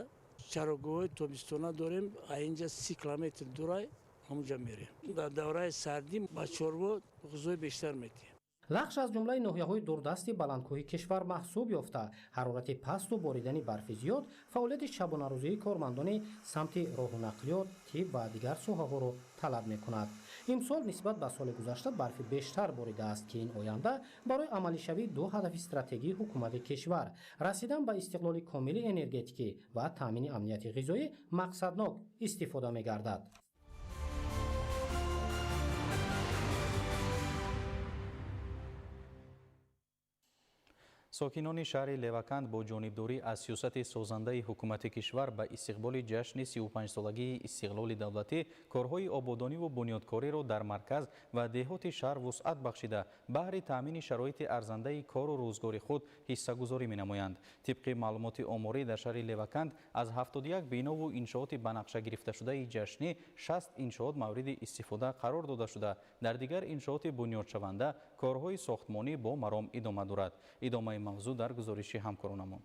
чарогоҳҳои тобистона дорем, а инҷа 30 километр дурай ҳамунҷа мерем. Дар давраи сардӣ ба чорво ғизои бештар метиҳем. Лахш аз ҷумлаи ноҳияҳои дурдасти баландкӯҳи кишвар маҳсуб ёфта, ҳарорати пасту боридани барфи зиёд фаъолияти шабонарӯзии кормандони самти роҳу нақлиёт, тиб ва дигар соҳаҳоро талаб мекунад. Имсол нисбат ба соли гузашта барфи бештар боридааст, ки ин оянда барои амалишавии ду ҳадафи стратегии ҳукумати кишвар расидан ба истиқлоли комили энергетикӣ ва таъмини амнияти ғизоӣ мақсаднок истифода мегардад. Сокинони шаҳри Леваканд бо ҷонибдорӣ аз сиёсати созандаи ҳукумати кишвар ба истиқболи ҷашни 35-солагии истиқлоли давлатӣ корҳои ободониву бунёдкориро дар марказ ва деҳоти шаҳр вусъат бахшида, баҳри таъмини шароити арзандаи кору рӯзгори худ ҳиссагузорӣ менамоянд. Тибқи маълумоти оморӣ дар шаҳри Леваканд аз 71 бинову иншооти ба нақша гирифташудаи ҷашнӣ 60 иншоот мавриди истифода қарор дода шуда, дар дигар иншооти бунёдшаванда корҳои сохтмонӣ бо маром идома дорад. Идомаи мавзӯъ дар гузориши ҳамкоронамон.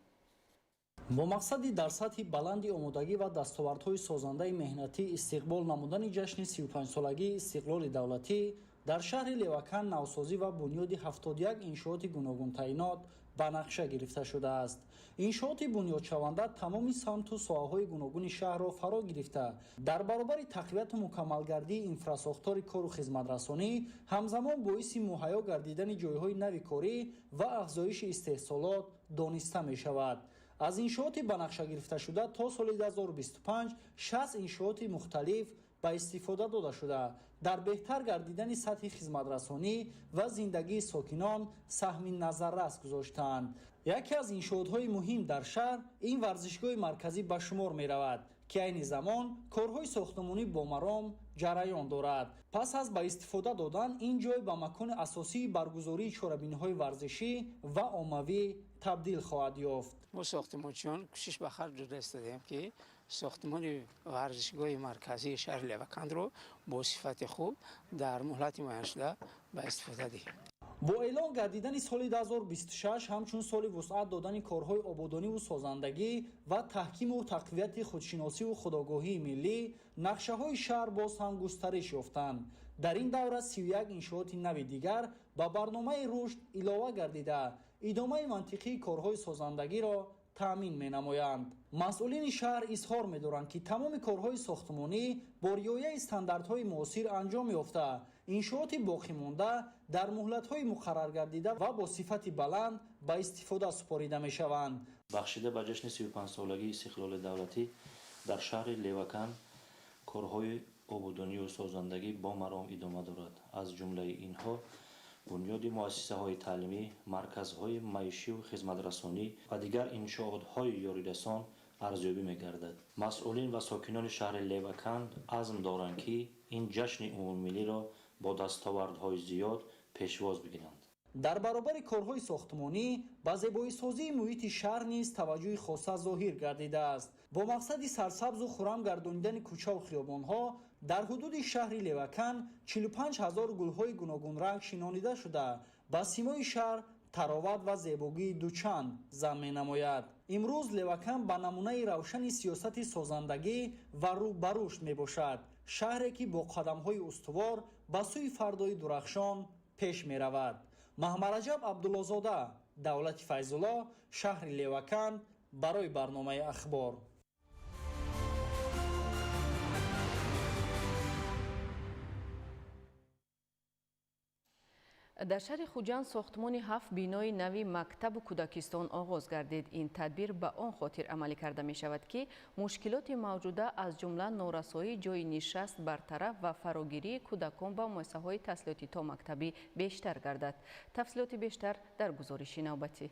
Бо мақсади дар сатҳи баланди омодагӣ ва дастовардҳои созандаи меҳнатӣ истиқбол намудани ҷашни 35-солагии истиқлоли давлатӣ дар шаҳри Леваканд навсозӣ ва бунёди 71 иншооти гуногунтаъинот ба нақша гирифта шудааст. Иншооти бунёдшаванда тамоми самту соҳаҳои гуногуни шаҳрро фаро гирифта, дар баробари тақвияту мукаммалгардии инфрасохтори кору хизматрасонӣ ҳамзамон боиси муҳайё гардидани ҷойҳои нави корӣ ва афзоиши истеҳсолот дониста мешавад. Аз иншооти ба нақша гирифташуда то соли 2025 60 иншооти мухталиф ба истифода дода шуда, дар беҳтар гардидани сатҳи хизматрасонӣ ва зиндагии сокинон саҳми назаррас гузоштаанд. Яке аз иншоотҳои муҳим дар шаҳр ин варзишгоҳи марказӣ ба шумор меравад, ки айни замон корҳои сохтмонӣ бо маром ҷараён дорад. Пас аз ба истифода додан ин ҷой ба макони асосии баргузории чорабиниҳои варзишӣ ва оммавӣ табдил хоҳад ёфт. Мо сохтмончиён кӯшиш ба харҷ дода истодаем, ки сохтмони варзишгоҳи марказии шаҳри Левакандро бо сифати хуб дар муҳлати муайяншуда ба истифода диҳем. Бо эълон гардидани соли 2026 ҳамчун соли вусъат додани корҳои ободониву созандагӣ ва таҳкиму тақвияти худшиносиву худогоҳии миллӣ, нақшаҳои шаҳр боз ҳам густариш ёфтанд. Дар ин давра 31 иншооти нави дигар ба барномаи рушд илова гардида, идомаи мантиқии корҳои созандагиро таъмин менамоянд. Масъулини шаҳр изҳор медоранд, ки тамоми корҳои сохтмонӣ бо риояи стандартҳои муосир анҷом ёфта, иншооти боқимонда дар муҳлатҳои муқарраргардида ва бо сифати баланд ба истифода супорида мешаванд. Бахшида ба ҷашни 35-солагии истиқлоли давлатӣ дар шаҳри Левакан корҳои ободонию созандагӣ бо маром идома дорад. Аз ҷумлаи инҳо бунёди муассисаҳои таълимӣ, марказҳои маишию хизматрасонӣ ва дигар иншоотҳои ёрирасон арзёбӣ мегардад. Масъулин ва сокинони шаҳри Левакан азм доранд, ки ин ҷашни умумимиллиро бо дастовардҳои зиёд пешвоз бигиранд. Дар баробари корҳои сохтмонӣ ба зебоисозии муҳити шаҳр низ таваҷҷӯҳи хоса зоҳир гардидааст. Бо мақсади сарсабзу хуррам гардонидани кӯчаву хиёбонҳо дар ҳудуди шаҳри Левакан 45 ҳазор гулҳои гуногунранг шинонида шуда, ба симои шаҳр тароват ва зебогии дучанд зам менамояд. Имрӯз Левакан ба намунаи равшани сиёсати созандагӣ ва рӯ ба рушд мебошад. Шаҳре, ки бо қадамҳои устувор ба сӯи фардои дурахшон пеш меравад. Маҳмараҷаб Абдуллозода, Давлати Файзулло, шаҳри Левакан, барои барномаи Ахбор. Дар шаҳри Хуҷанд сохтмони 7 бинои нави мактабу кӯдакистон оғоз гардид. Ин тадбир ба он хотир амалӣ карда мешавад, ки мушкилоти мавҷуда аз ҷумла норасоии ҷойи нишаст бартараф ва фарогирии кӯдакон ба муассисаҳои таҳсилоти томактабӣ бештар гардад. Тафсилоти бештар дар гузориши навбатӣ.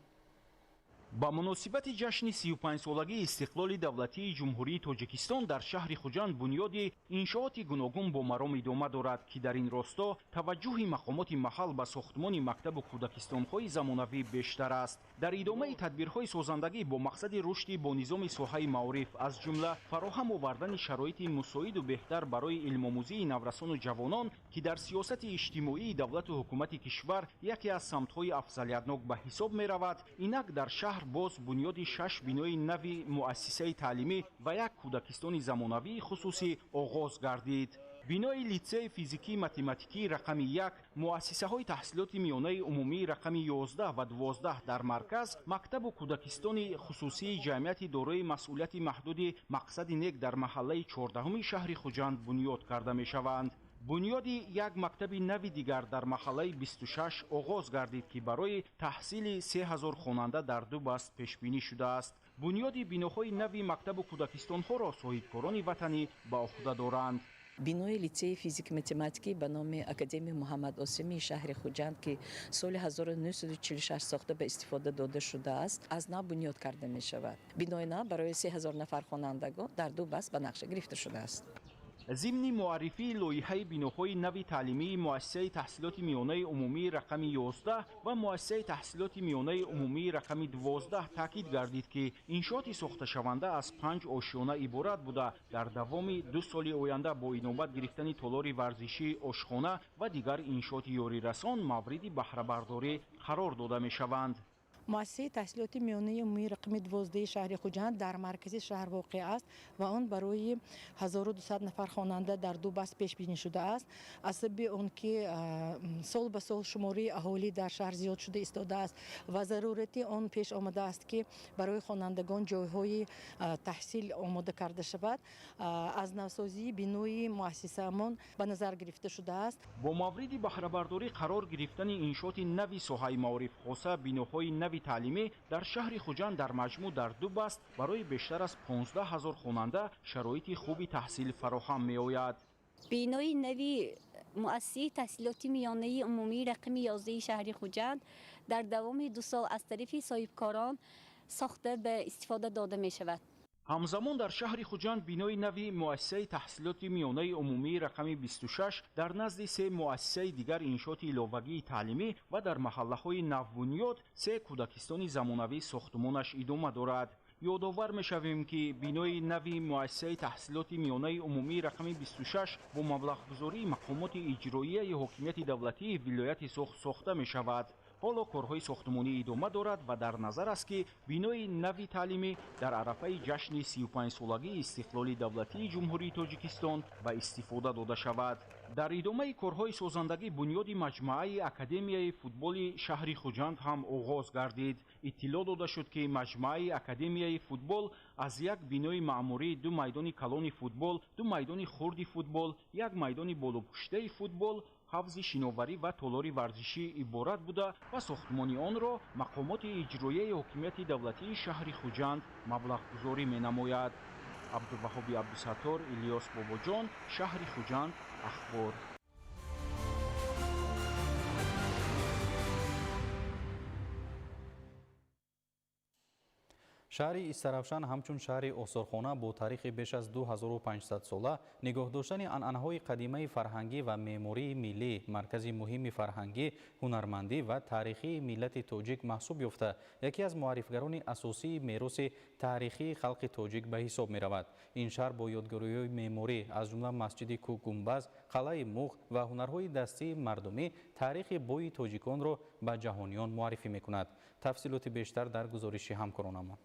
Ба муносибати ҷашни 35-солагии истиқлоли давлатии Ҷумҳурии Тоҷикистон дар шаҳри Хуҷанд бунёди иншооти гуногун бо маром идома дорад, ки дар ин росто таваҷҷӯҳи мақомоти маҳал ба сохтмони мактабу кӯдакистонҳои замонавӣ бештар аст. Дар идомаи тадбирҳои созандагӣ бо мақсади рушди бо низоми соҳаи маориф, аз ҷумла фароҳам овардани шароити мусоиду беҳтар барои илмомӯзии наврасону ҷавонон, ки дар сиёсати иҷтимоии давлату ҳукумати кишвар яке аз самтҳои афзалиятнок ба ҳисоб меравад, инак дар шаҳр боз бунёди 6 бинои нави муассисаи таълимӣ ва як кӯдакистони замонавии хусусӣ оғоз гардид. Бинои литсеи физикии математикии рақами 1, муассисаҳои таҳсилоти миёнаи умумии рақами 11 ва 12 дар марказ, мактабу кӯдакистони хусусии ҷамъияти дорои масъулияти маҳдуди Мақсади нек дар маҳаллаи 14-уми шаҳри Хуҷанд бунёд карда мешаванд. Бунёди як мактаби нави дигар дар маҳаллаи 26 оғоз гардид, ки барои таҳсили 3000 хонанда дар ду баст пешбинӣ шудааст. Бунёди биноҳои нави мактабу кӯдакистонҳоро соҳибкорони ватанӣ ба уҳда доранд. Бинои литсеи физик-математикӣ ба номи академия Муҳаммад Осимии шаҳри Хуҷанд, ки соли 1946 сохта ба истифода дода шудааст, аз нав бунёд карда мешавад. Бинои нав барои 3000 нафар хонандагон дар ду баст ба нақша гирифта шудааст. Зимни муаррифии лоиҳаи биноҳои нави таълимии муассисаи таҳсилоти миёнаи умумии рақами 11 ва муассисаи таҳсилоти миёнаи умумии рақами 12 таъкид гардид, ки иншооти сохташаванда аз 5 ошёна иборат буда, дар давоми 2 соли оянда бо инобат гирифтани толори варзишӣ, ошхона ва дигар иншооти ёрирасон мавриди баҳрабардорӣ қарор дода мешаванд. Муассисаи таҳсилоти миёнаи умумии рақами 12 шаҳри Хуҷанд дар маркази шаҳр воқеъ аст ва он барои 1200 нафар хонанда дар ду баст пешбинӣ шудааст. Аз сабаби он ки сол ба сол шумораи аҳолӣ дар шаҳр зиёд шуда истодааст ва зарурати он пеш омадааст, ки барои хонандагон ҷойҳои таҳсил омода карда шавад, аз навсозии бинои муассисаамон ба назар гирифта шудааст. Бо мавриди баҳрабардорӣ қарор гирифтани иншооти нави соҳаи маориф, хоса биноҳои нави таълимӣ дар шаҳри Хуҷанд дар маҷмӯъ дар ду баст барои бештар аз 15 ҳазор хонанда шароити хуби таҳсил фароҳам меояд. Бинои нави муассисаи таҳсилоти миёнаи умумии рақами 11 шаҳри Хуҷанд дар давоми 2 сол аз тарафи соҳибкорон сохта ба истифода дода мешавад. Ҳамзамон дар шаҳри Хуҷанд бинои нави муассисаи таҳсилоти миёнаи умумии рақами 26 дар назди 3 муассисаи дигар иншооти иловагии таълимӣ ва дар маҳаллаҳои навбунёд 3 кӯдакистони замонавӣ сохтмонаш идома дорад. Ёдовар мешавем, ки бинои нави муассисаи таҳсилоти миёнаи умумии рақами 26 бо маблағгузории мақомоти иҷроияи ҳокимияти давлатии вилояти Суғд сохта мешавад. Ҳоло корҳои сохтмонӣ идома дорад ва дар назар аст, ки бинои нави таълимӣ дар арафаи ҷашни 35-солагии истиқлоли давлатии Ҷумҳурии Тоҷикистон ба истифода дода шавад. Дар идомаи корҳои созандагӣ бунёди маҷмӯаи Академияи футболи шаҳри Хуҷанд ҳам оғоз гардид. Иттилоъ дода шуд, ки маҷмӯаи Академияи футбол аз як бинои маъмурӣ, ду майдони калони футбол, ду майдони хурди футбол, як майдони болопуштаи футбол, ҳавзи шиноварӣ ва толори варзишӣ иборат буда ва сохтмони онро мақомоти иҷроияи ҳокимияти давлатии шаҳри Хуҷанд маблағгузорӣ менамояд. Абдуваҳоби Абдусаттор, Илёс Бобоҷон, шаҳри Хуҷанд, Ахбор. Шаҳри Истаравшан ҳамчун шаҳри осорхона бо таърихи беш аз 2500 сола, нигоҳ доштани анъанаҳои қадимаи фарҳангӣ ва меъмории миллӣ, маркази муҳими фарҳангӣ, ҳунармандӣ ва таърихии миллати тоҷик маҳсуб ёфта, яке аз муаррифгарони асосии мероси таърихии халқи тоҷик ба ҳисоб меравад. Ин шаҳр бо ёдгориҳои меъморӣ, аз ҷумла масҷиди Кӯкгумбаз, қалъаи Муғ ва ҳунарҳои дастии мардумӣ таърихи бои тоҷиконро ба ҷаҳониён муаррифӣ мекунад. Тафсилоти бештар дар гузориши ҳамкоронамон.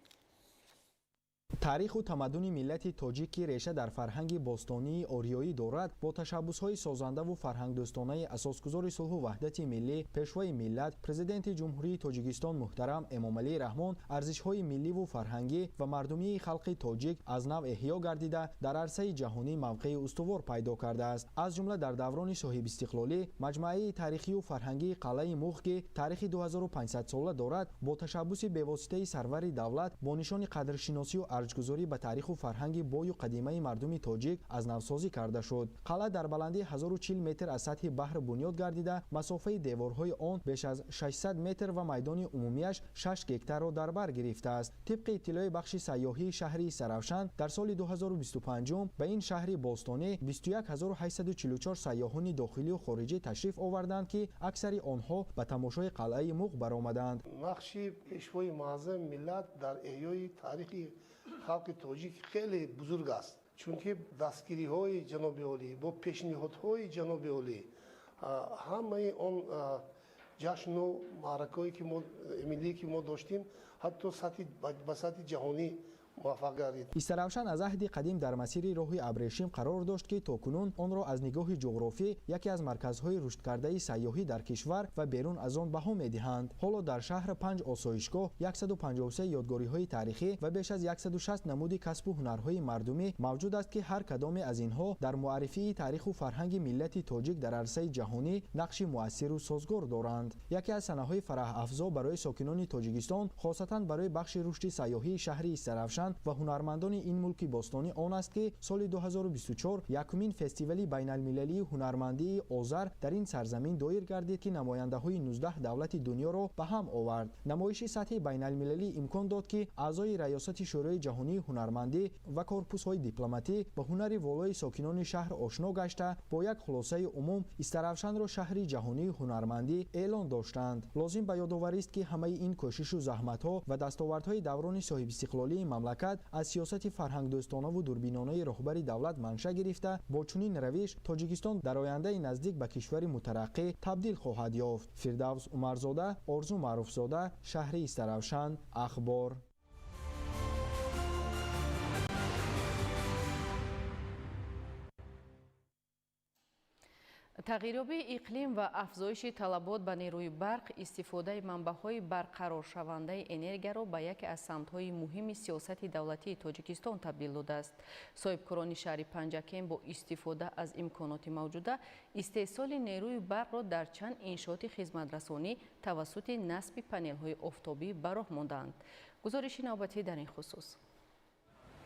Таъриху тамаддуни миллати тоҷик, ки реша дар фарҳанги бостонии ориёӣ дорад, бо ташаббусҳои созандаву фарҳангдӯстонаи асосгузори сулҳу ваҳдати миллӣ, пешвои миллат, президенти Ҷумҳурии Тоҷикистон муҳтарам Эмомалӣ Раҳмон арзишҳои милливу фарҳангӣ ва мардумии халқи тоҷик аз нав эҳё гардида, дар арсаи ҷаҳонӣ мавқеи устувор пайдо кардааст. Аз ҷумла дар даврони соҳибистиқлолӣ маҷмӯаи таърихию фарҳангии қалъаи Муғ, ки таърихи 2500 сола дорад, бо ташаббуси бевоситаи сарвари давлат бо нишони қадршиносию арҷгузорӣ ба таъриху фарҳанги бою қадимаи мардуми тоҷик аз навсозӣ карда шуд. Қалъа дар баландии 1040 метр аз сатҳи баҳр бунёд гардида, масофаи деворҳои он беш аз 600 метр ва майдони умумиаш 6 гектарро дар бар гирифтааст. Тибқи иттилои бахши сайёҳии шаҳри Истаравшан, дар соли 2025 ба ин шаҳри бостонӣ 21844 сайёҳони дохилию хориҷӣ ташриф оварданд, ки аксари онҳо ба тамошои қалъаи Муғ баромаданд. Нақши пешвои муаззами миллат дар эҳёи таърихи халқи тоҷик хеле бузург аст, чунки дастгириҳои ҷаноби олӣ бо пешниҳодҳои ҷаноби олӣ ҳамаи он ҷашну маъракаҳое ки миллие ки мо доштем, ҳатто ба сатҳи ҷаҳонӣ муваффақ гардид. Истаравшан аз аҳди қадим дар масири роҳи абрешим қарор дошт, ки то кунун онро аз нигоҳи ҷуғрофӣ яке аз марказҳои рушдкардаи сайёҳӣ дар кишвар ва берун аз он баҳо медиҳанд. Ҳоло дар шаҳр 5 осоишгоҳ, 153 ёдгориҳои таърихӣ ва беш аз 160 намуди касбу ҳунарҳои мардумӣ мавҷуд аст, ки ҳар кадоме аз инҳо дар муаррифии таъриху фарҳанги миллати тоҷик дар арсаи ҷаҳонӣ нақши муассиру созгор доранд. Яке аз санаҳои фараҳафзо барои сокинони Тоҷикистон, хосатан барои бахши рушди сайёҳии шаҳри Истаравшан ва ҳунармандони ин мулки бостонӣ он аст, ки соли 2024 якумин фестивали байналмилалии ҳунармандии Озар дар ин сарзамин доир гардид, ки намояндаҳои 19 давлати дунёро ба ҳам овард. Намоиши сатҳи байналмилалӣ имкон дод, ки аъзои раёсати Шӯрои ҷаҳонии ҳунармандӣ ва корпусҳои дипломатӣ ба ҳунари волои сокинони шаҳр ошно гашта, бо як хулосаи умум Истаравшанро шаҳри ҷаҳонии ҳунармандӣ эълон доштанд. Лозим ба ёдоварист, ки ҳамаи ин кӯшишу заҳматҳо ва дастовардҳои даврони соҳибистиқлолии мамлакат аз сиёсати фарҳангдӯстонаву дурбинонаи роҳбари давлат манша гирифта, бо чунин равиш Тоҷикистон дар ояндаи наздик ба кишвари мутараққӣ табдил хоҳад ёфт. Фирдавс Умарзода, Орзу Маъруфзода, шаҳри Истаравшан, Ахбор. Тағйирёбии иқлим ва афзоиши талабот ба нерӯи барқ истифодаи манбаъҳои барқароршавандаи энергияро ба яке аз самтҳои муҳими сиёсати давлатии Тоҷикистон табдил додааст. Соҳибкорони шаҳри Панҷакент бо истифода аз имконоти мавҷуда истеҳсоли нерӯи барқро дар чанд иншооти хизматрасонӣ тавассути насби панелҳои офтобӣ ба роҳ мондаанд. Гузориши навбатӣ дар ин хусус.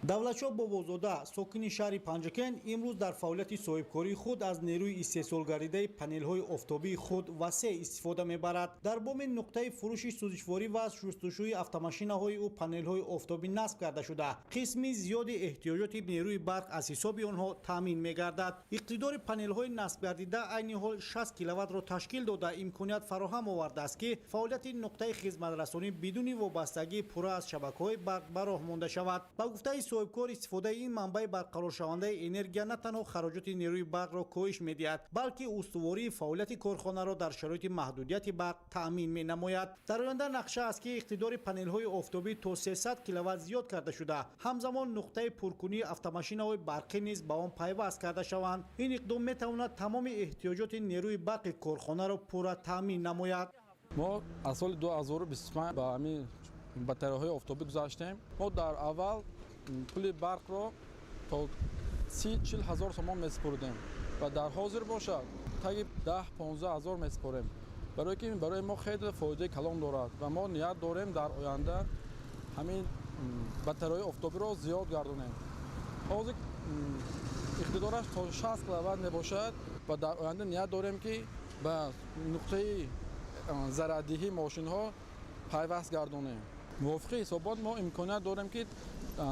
Давлатшоҳ Бобозода, сокини шаҳри Панҷакент, имрӯз дар фаъолияти соҳибкории худ аз нерӯи истеҳсолгардидаи панелҳои офтобии худ васеъ истифода мебарад. Дар боми нуқтаи фурӯши сӯзишворӣ ва шустушӯи автомашинаҳои ӯ панелҳои офтобӣ насб карда шуда, қисми зиёди эҳтиёҷоти нерӯи барқ аз ҳисоби онҳо таъмин мегардад. Иқтидори панелҳои насбгардида айни ҳол 60 киловаттро ташкил дода, имконият фароҳам овардааст, ки фаъолияти нуқтаи хизматрасонӣ бидуни вобастагии пурра аз шабакаҳои барқ ба роҳ монда шавад. Ба гуфтаи соҳибкор, истифодаи ин манбаи барқароршавандаи энергия на танҳо хароҷоти нерӯи барқро коҳиш медиҳад, балки устувории фаъолияти корхонаро дар шароити маҳдудияти барқ таъмин менамояд. Дар оянда нақша аст, ки иқтидори панелҳои офтобӣ то 300 киловатт зиёд карда шуда, ҳамзамон нуқтаи пуркунии автомашинаҳои барқӣ низ ба он пайваст карда шаванд. Ин иқдом метавонад тамоми эҳтиёҷоти нерӯи барқи корхонаро пурра таъмин намояд. Мо аз соли 2025 ба ҳамин батареяҳои офтобӣ гузаштем. Мо дар аввал пули барқро то 30-40 ҳазор сомон месупурдем ва дар ҳозир бошад таги 10-15 ҳазор месупорем, барое ки барои мо хеле фоидаи калон дорад ва мо ният дорем дар оянда ҳамин батареяҳои офтобиро зиёд гардонем. Ҳозир иқтидораш то 60 киловатт мебошад ва дар оянда ният дорем, ки ба нуқтаи зараддиҳии мошинҳо пайваст гардонем. Мувофиқи ҳисобот мо имконият дорем, ки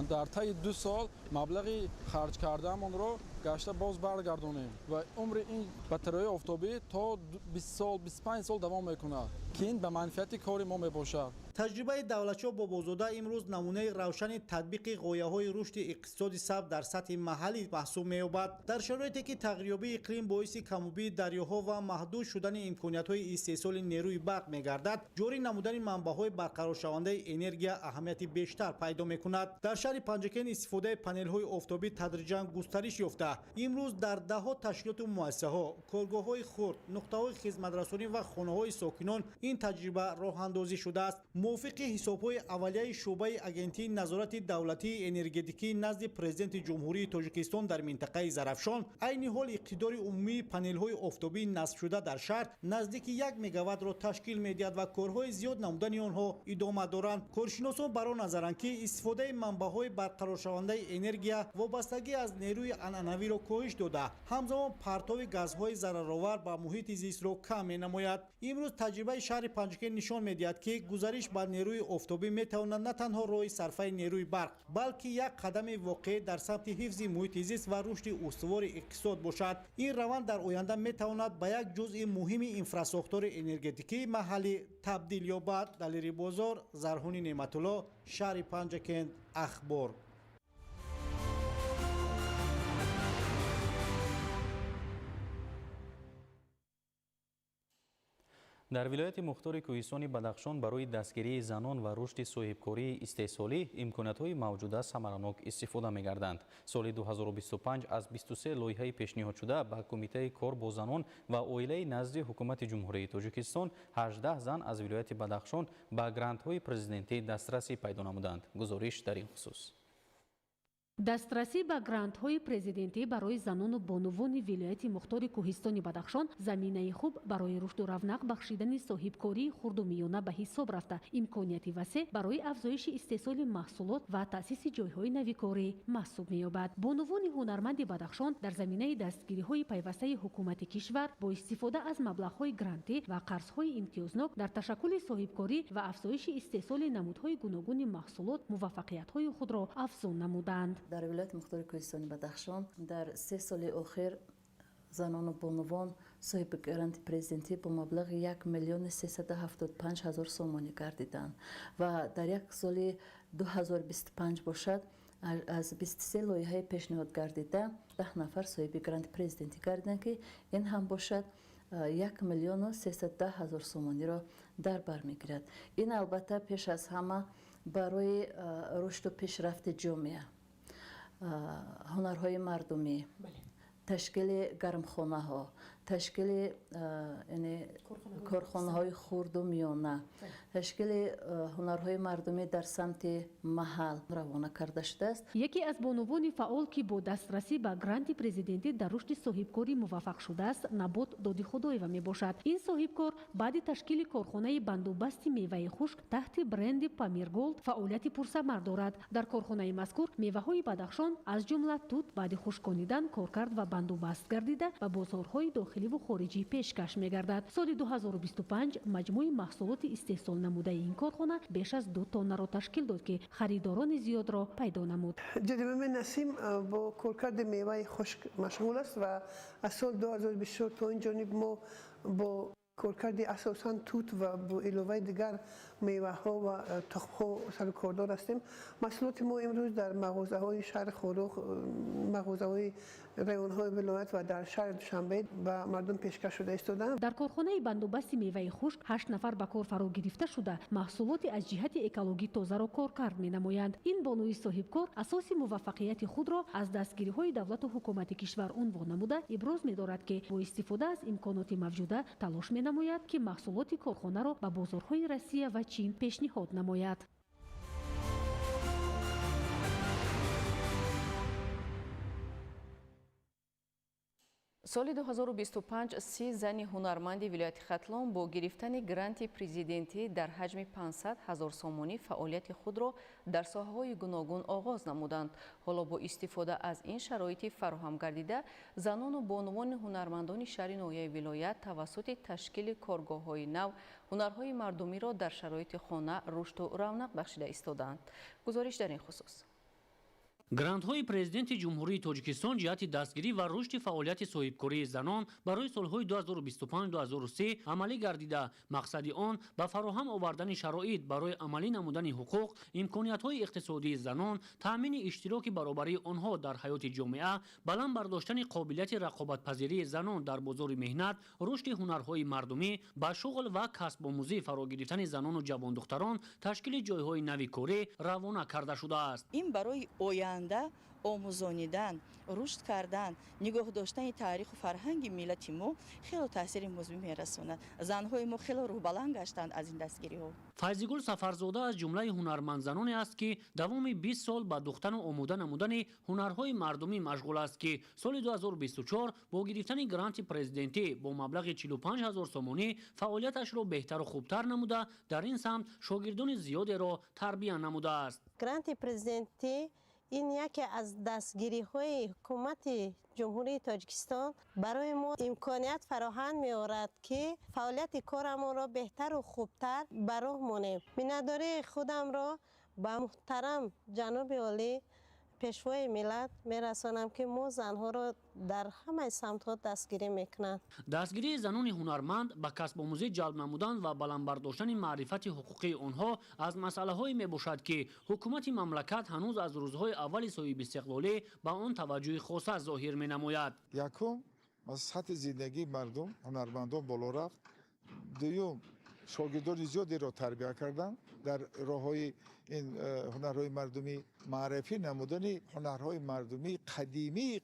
дар таи 2 сол маблағи харҷ кардаамонро гашта боз баргардонем ва умри ин батареяи офтобӣ то 20 сол, 25 сол давом мекунад, ки ин ба манфиати кори мо мебошад. Таҷрибаи Давлатшоҳ Бобозода имрӯз намунаи равшани татбиқи ғояҳои рушди иқтисоди сабз дар сатҳи маҳаллӣ маҳсуб меёбад. Дар шароите ки тағйирёбии иқлим боиси камобии дарёҳо ва маҳдуд шудани имкониятҳои истеҳсоли нерӯи барқ мегардад, ҷорӣ намудани манбаъҳои барқароршавандаи энергия аҳамияти бештар пайдо мекунад. Дар шаҳри Панҷакент истифодаи панелҳои офтобӣ тадриҷан густариш ёфта, имрӯз дар даҳҳо ташкилоту муассисаҳо, коргоҳҳои хурд, нуқтаҳои хизматрасонӣ ва хонаҳои сокинон ин таҷриба роҳандозӣ шудааст. Мувофиқи ҳисобҳои аввалияи шӯъбаи Агентии назорати давлатии энергетикӣ назди Президенти Ҷумҳурии Тоҷикистон дар минтақаи Зарафшон, айни ҳол иқтидори умумии панелҳои офтобии насбшуда дар шаҳр наздики 1 мегаваттро ташкил медиҳад ва корҳои зиёд намудани онҳо идома доранд. Коршиносон бар он назаранд, ки истифодаи манбаъҳои барқароршавандаи энергия вобастагӣ аз нерӯи анъанавиро коҳиш дода, ҳамзамон партови газҳои зараровар ба муҳити зистро кам менамояд. Имрӯз таҷрибаи шаҳри Панҷакент нишон медиҳад, ки гузариш ба нерӯи офтобӣ метавонад на танҳо роҳи сарфаи нерӯи барқ, балки як қадами воқеӣ дар самти ҳифзи муҳити зист ва рушди устувори иқтисод бошад. Ин раванд дар оянда метавонад ба як ҷузъи муҳими инфрасохтори энергетикии маҳаллӣ табдил ёбад. Далери Бозор, Зарҳуни Неъматулло, шаҳри Панҷакент, Ахбор. Дар вилояти мухтори кӯҳистони Бадахшон барои дастгирии занон ва рушди соҳибкории истеҳсолӣ имкониятҳои мавҷуда самаранок истифода мегарданд. Соли 2025 аз 23 лоиҳаи пешниҳодшуда ба Кумитаи кор бо занон ва оилаи назди Ҳукумати Ҷумҳурии Тоҷикистон 18 зан аз вилояти Бадахшон ба грантҳои президентӣ дастрасӣ пайдо намуданд. Гузориш дар ин хусус. Дастрасӣ ба грантҳои президентӣ барои занону бонувони вилояти мухтори кӯҳистони Бадахшон заминаи хуб барои рушду равнақ бахшидани соҳибкории хурду миёна ба ҳисоб рафта, имконияти васеъ барои афзоиши истеҳсоли маҳсулот ва таъсиси ҷойҳои нави корӣ маҳсуб меёбад. Бонувони ҳунарманди Бадахшон дар заминаи дастгириҳои пайвастаи ҳукумати кишвар бо истифода аз маблағҳои грантӣ ва қарзҳои имтиёзнок дар ташаккули соҳибкорӣ ва афзоиши истеҳсоли намудҳои гуногуни маҳсулот муваффақиятҳои худро афзун намуданд. Дар вилояти мухтори кӯҳистони Бадахшон дар 3 соли охир занону бонувон соҳиби гранти президентӣ бо маблағи 1 375 000 сомонӣ гардиданд ва дар як соли 2025 бошад аз 23 лоиҳаи пешниҳод гардида 10 нафар соҳиби гранти президентӣ гардиданд, ки ин ҳам бошад 1 310 000 сомониро дар бар мегирад. Ин албатта пеш аз ҳама барои рушду пешрафти ҷомеа, ҳунарҳои мардумӣ, ташкили гармхонаҳо, Ташкили корхонаҳои хурду миёна, ташкили ҳунарҳои мардумӣ дар самти маҳал равона карда шудааст. Яке аз бонувони фаъол, ки бо дастрасӣ ба гранти президентӣ дар рушди соҳибкорӣ муваффақ шудааст, Набот Додихудоева мебошад. Ин соҳибкор баъди ташкили корхонаи бандубасти меваи хушк таҳти бренди Памирголд фаъолияти пурсамар дорад. Дар корхонаи мазкур меваҳои Бадахшон, аз ҷумла тут, баъди хушконидан коркард ва бандубаст гардида ба бозорҳои дохиливу хориҷӣ пешкаш мегардад. Соли 2025 маҷмӯи маҳсулоти истеҳсол намудаи ин корхона беш аз 2 тоннаро ташкил дод, ки харидорони зиёдро пайдо намуд. ҷадимаме Насим бо коркарди меваи хушк машғул аст ва аз соли 2024 то ин ҷониб мо бо коркарди асосан тут ва бо иловаи дигар меваҳо ва тухмҳо сарукордор ҳастем. Маҳсулоти мо имрӯз дар мағозаҳои шаҳри Хоруғ, мағозаҳои районҳои вилоят ва дар шаҳри Душанбе ба мардум пешкаш шуда истодаанд. Дар корхонаи бандубасти меваи хушк 8 нафар ба кор фаро гирифта шуда, маҳсулоти аз ҷиҳати экологӣ тозаро коркард менамоянд. Ин бонуи соҳибкор асоси муваффақияти худро аз дастгириҳои давлату ҳукумати кишвар унвон намуда, иброз медорад, ки бо истифода аз имконоти мавҷуда талош менамояд, ки маҳсулоти корхонаро ба бозорҳои Россия ва Чин пешниҳод намояд. Соли 2025 30 зани ҳунарманди вилояти Хатлон бо гирифтани гранти президентӣ дар ҳаҷми 500 ҳазор сомонӣ фаъолияти худро дар соҳаҳои гуногун оғоз намуданд. Ҳоло бо истифода аз ин шароити фароҳам гардида, занону бонувони ҳунармандони шаҳри ноҳияи вилоят тавассути ташкили коргоҳҳои нав ҳунарҳои мардумиро дар шароити хона рушду равнақ бахшида истодаанд. Гузориш дар ин хусус. Грантҳои президенти Ҷумҳурии Тоҷикистон ҷиҳати дастгирӣ ва рушди фаъолияти соҳибкории занон барои солҳои 2025-2030 амалӣ гардида, мақсади он ба фароҳам овардани шароит барои амалӣ намудани ҳуқуқ, имкониятҳои иқтисодии занон, таъмини иштироки баробарии онҳо дар ҳаёти ҷомеа, баланд бардоштани қобилияти рақобатпазирии занон дар бозори меҳнат, рушди ҳунарҳои мардумӣ, ба шуғл ва касбомӯзӣ фаро гирифтани занону ҷавондухтарон, ташкили ҷойҳои нави корӣ равона карда шудааст. Ин барои оянда омӯзонидан, рушд кардан, нигоҳ доштани таъриху фарҳанги миллати мо хело таъсири мусбӣ мерасонад. Занҳои мо хело рӯҳбаланд гаштанд аз ин дастгириҳо. Файзигул Сафарзода аз ҷумлаи ҳунармандзаноне аст, ки давоми 20 сол ба духтану омода намудани ҳунарҳои мардумӣ машғул аст, ки соли 2024 бо гирифтани гранти президентӣ бо маблағи 45 ҳазор сомонӣ фаъолияташро беҳтару хубтар намуда, дар ин самт шогирдони зиёдеро тарбия намудааст. Гранти президентӣ ин яке аз дастгириҳои ҳукумати Ҷумҳурии Тоҷикистон барои мо имконият фароҳам меорад, ки фаъолияти корамонро беҳтару хубтар ба роҳ монем. Миннатдории худамро ба муҳтарам ҷаноби олӣ, пешвои миллат мерасонам, ки мо занҳоро дар ҳамаи самтҳо дастгирӣ мекунанд. Дастгирии занони ҳунарманд ба касбомӯзӣ ҷалб намудан ва баланд бардоштани маърифати ҳуқуқии онҳо аз масъалаҳое мебошад, ки ҳукумати мамлакат ҳанӯз аз рӯзҳои аввали соҳибистиқлолӣ ба он таваҷҷӯҳи хоса зоҳир менамояд. Якум, сатҳи зиндагии мардум, ҳунармандон боло рафт. Дуюм, шогирдони зиёдеро тарбия карданд дар роҳҳои ин ҳунарҳои мардумӣ, маърифӣ намудани ҳунарҳои мардумии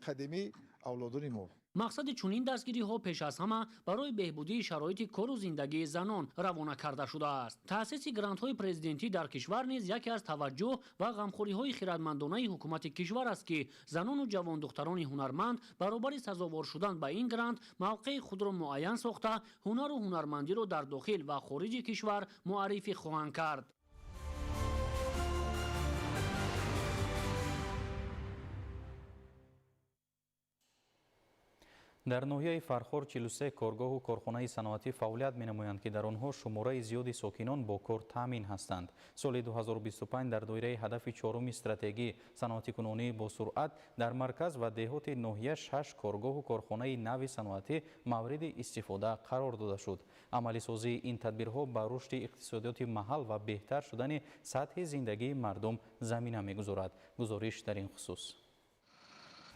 қадимии авлодони мо. Мақсади чунин дастгириҳо пеш аз ҳама барои беҳбудии шароити кору зиндагии занон равона карда шудааст. Таъсиси грантҳои президентӣ дар кишвар низ яке аз таваҷҷӯҳ ва ғамхориҳои хирадмандонаи ҳукумати кишвар аст, ки занону ҷавондухтарони ҳунарманд баробари сазовор шудан ба ин грант мавқеи худро муайян сохта, ҳунару ҳунармандиро дар дохил ва хориҷи кишвар муаррифӣ хоҳанд кард. Дар ноҳияи Фархор 43 коргоҳу корхонаи саноатӣ фаъолият менамоянд, ки дар онҳо шумораи зиёди сокинон бо кор таъмин ҳастанд. Соли 2025 дар доираи ҳадафи чоруми стратегӣ саноатикунонии босуръат дар марказ ва деҳоти ноҳия 6 коргоҳу корхонаи нави саноатӣ мавриди истифода қарор дода шуд. Амалисозии ин тадбирҳо ба рушди иқтисодиёти маҳал ва беҳтар шудани сатҳи зиндагии мардум замина мегузорад. Гузориш дар ин хусус.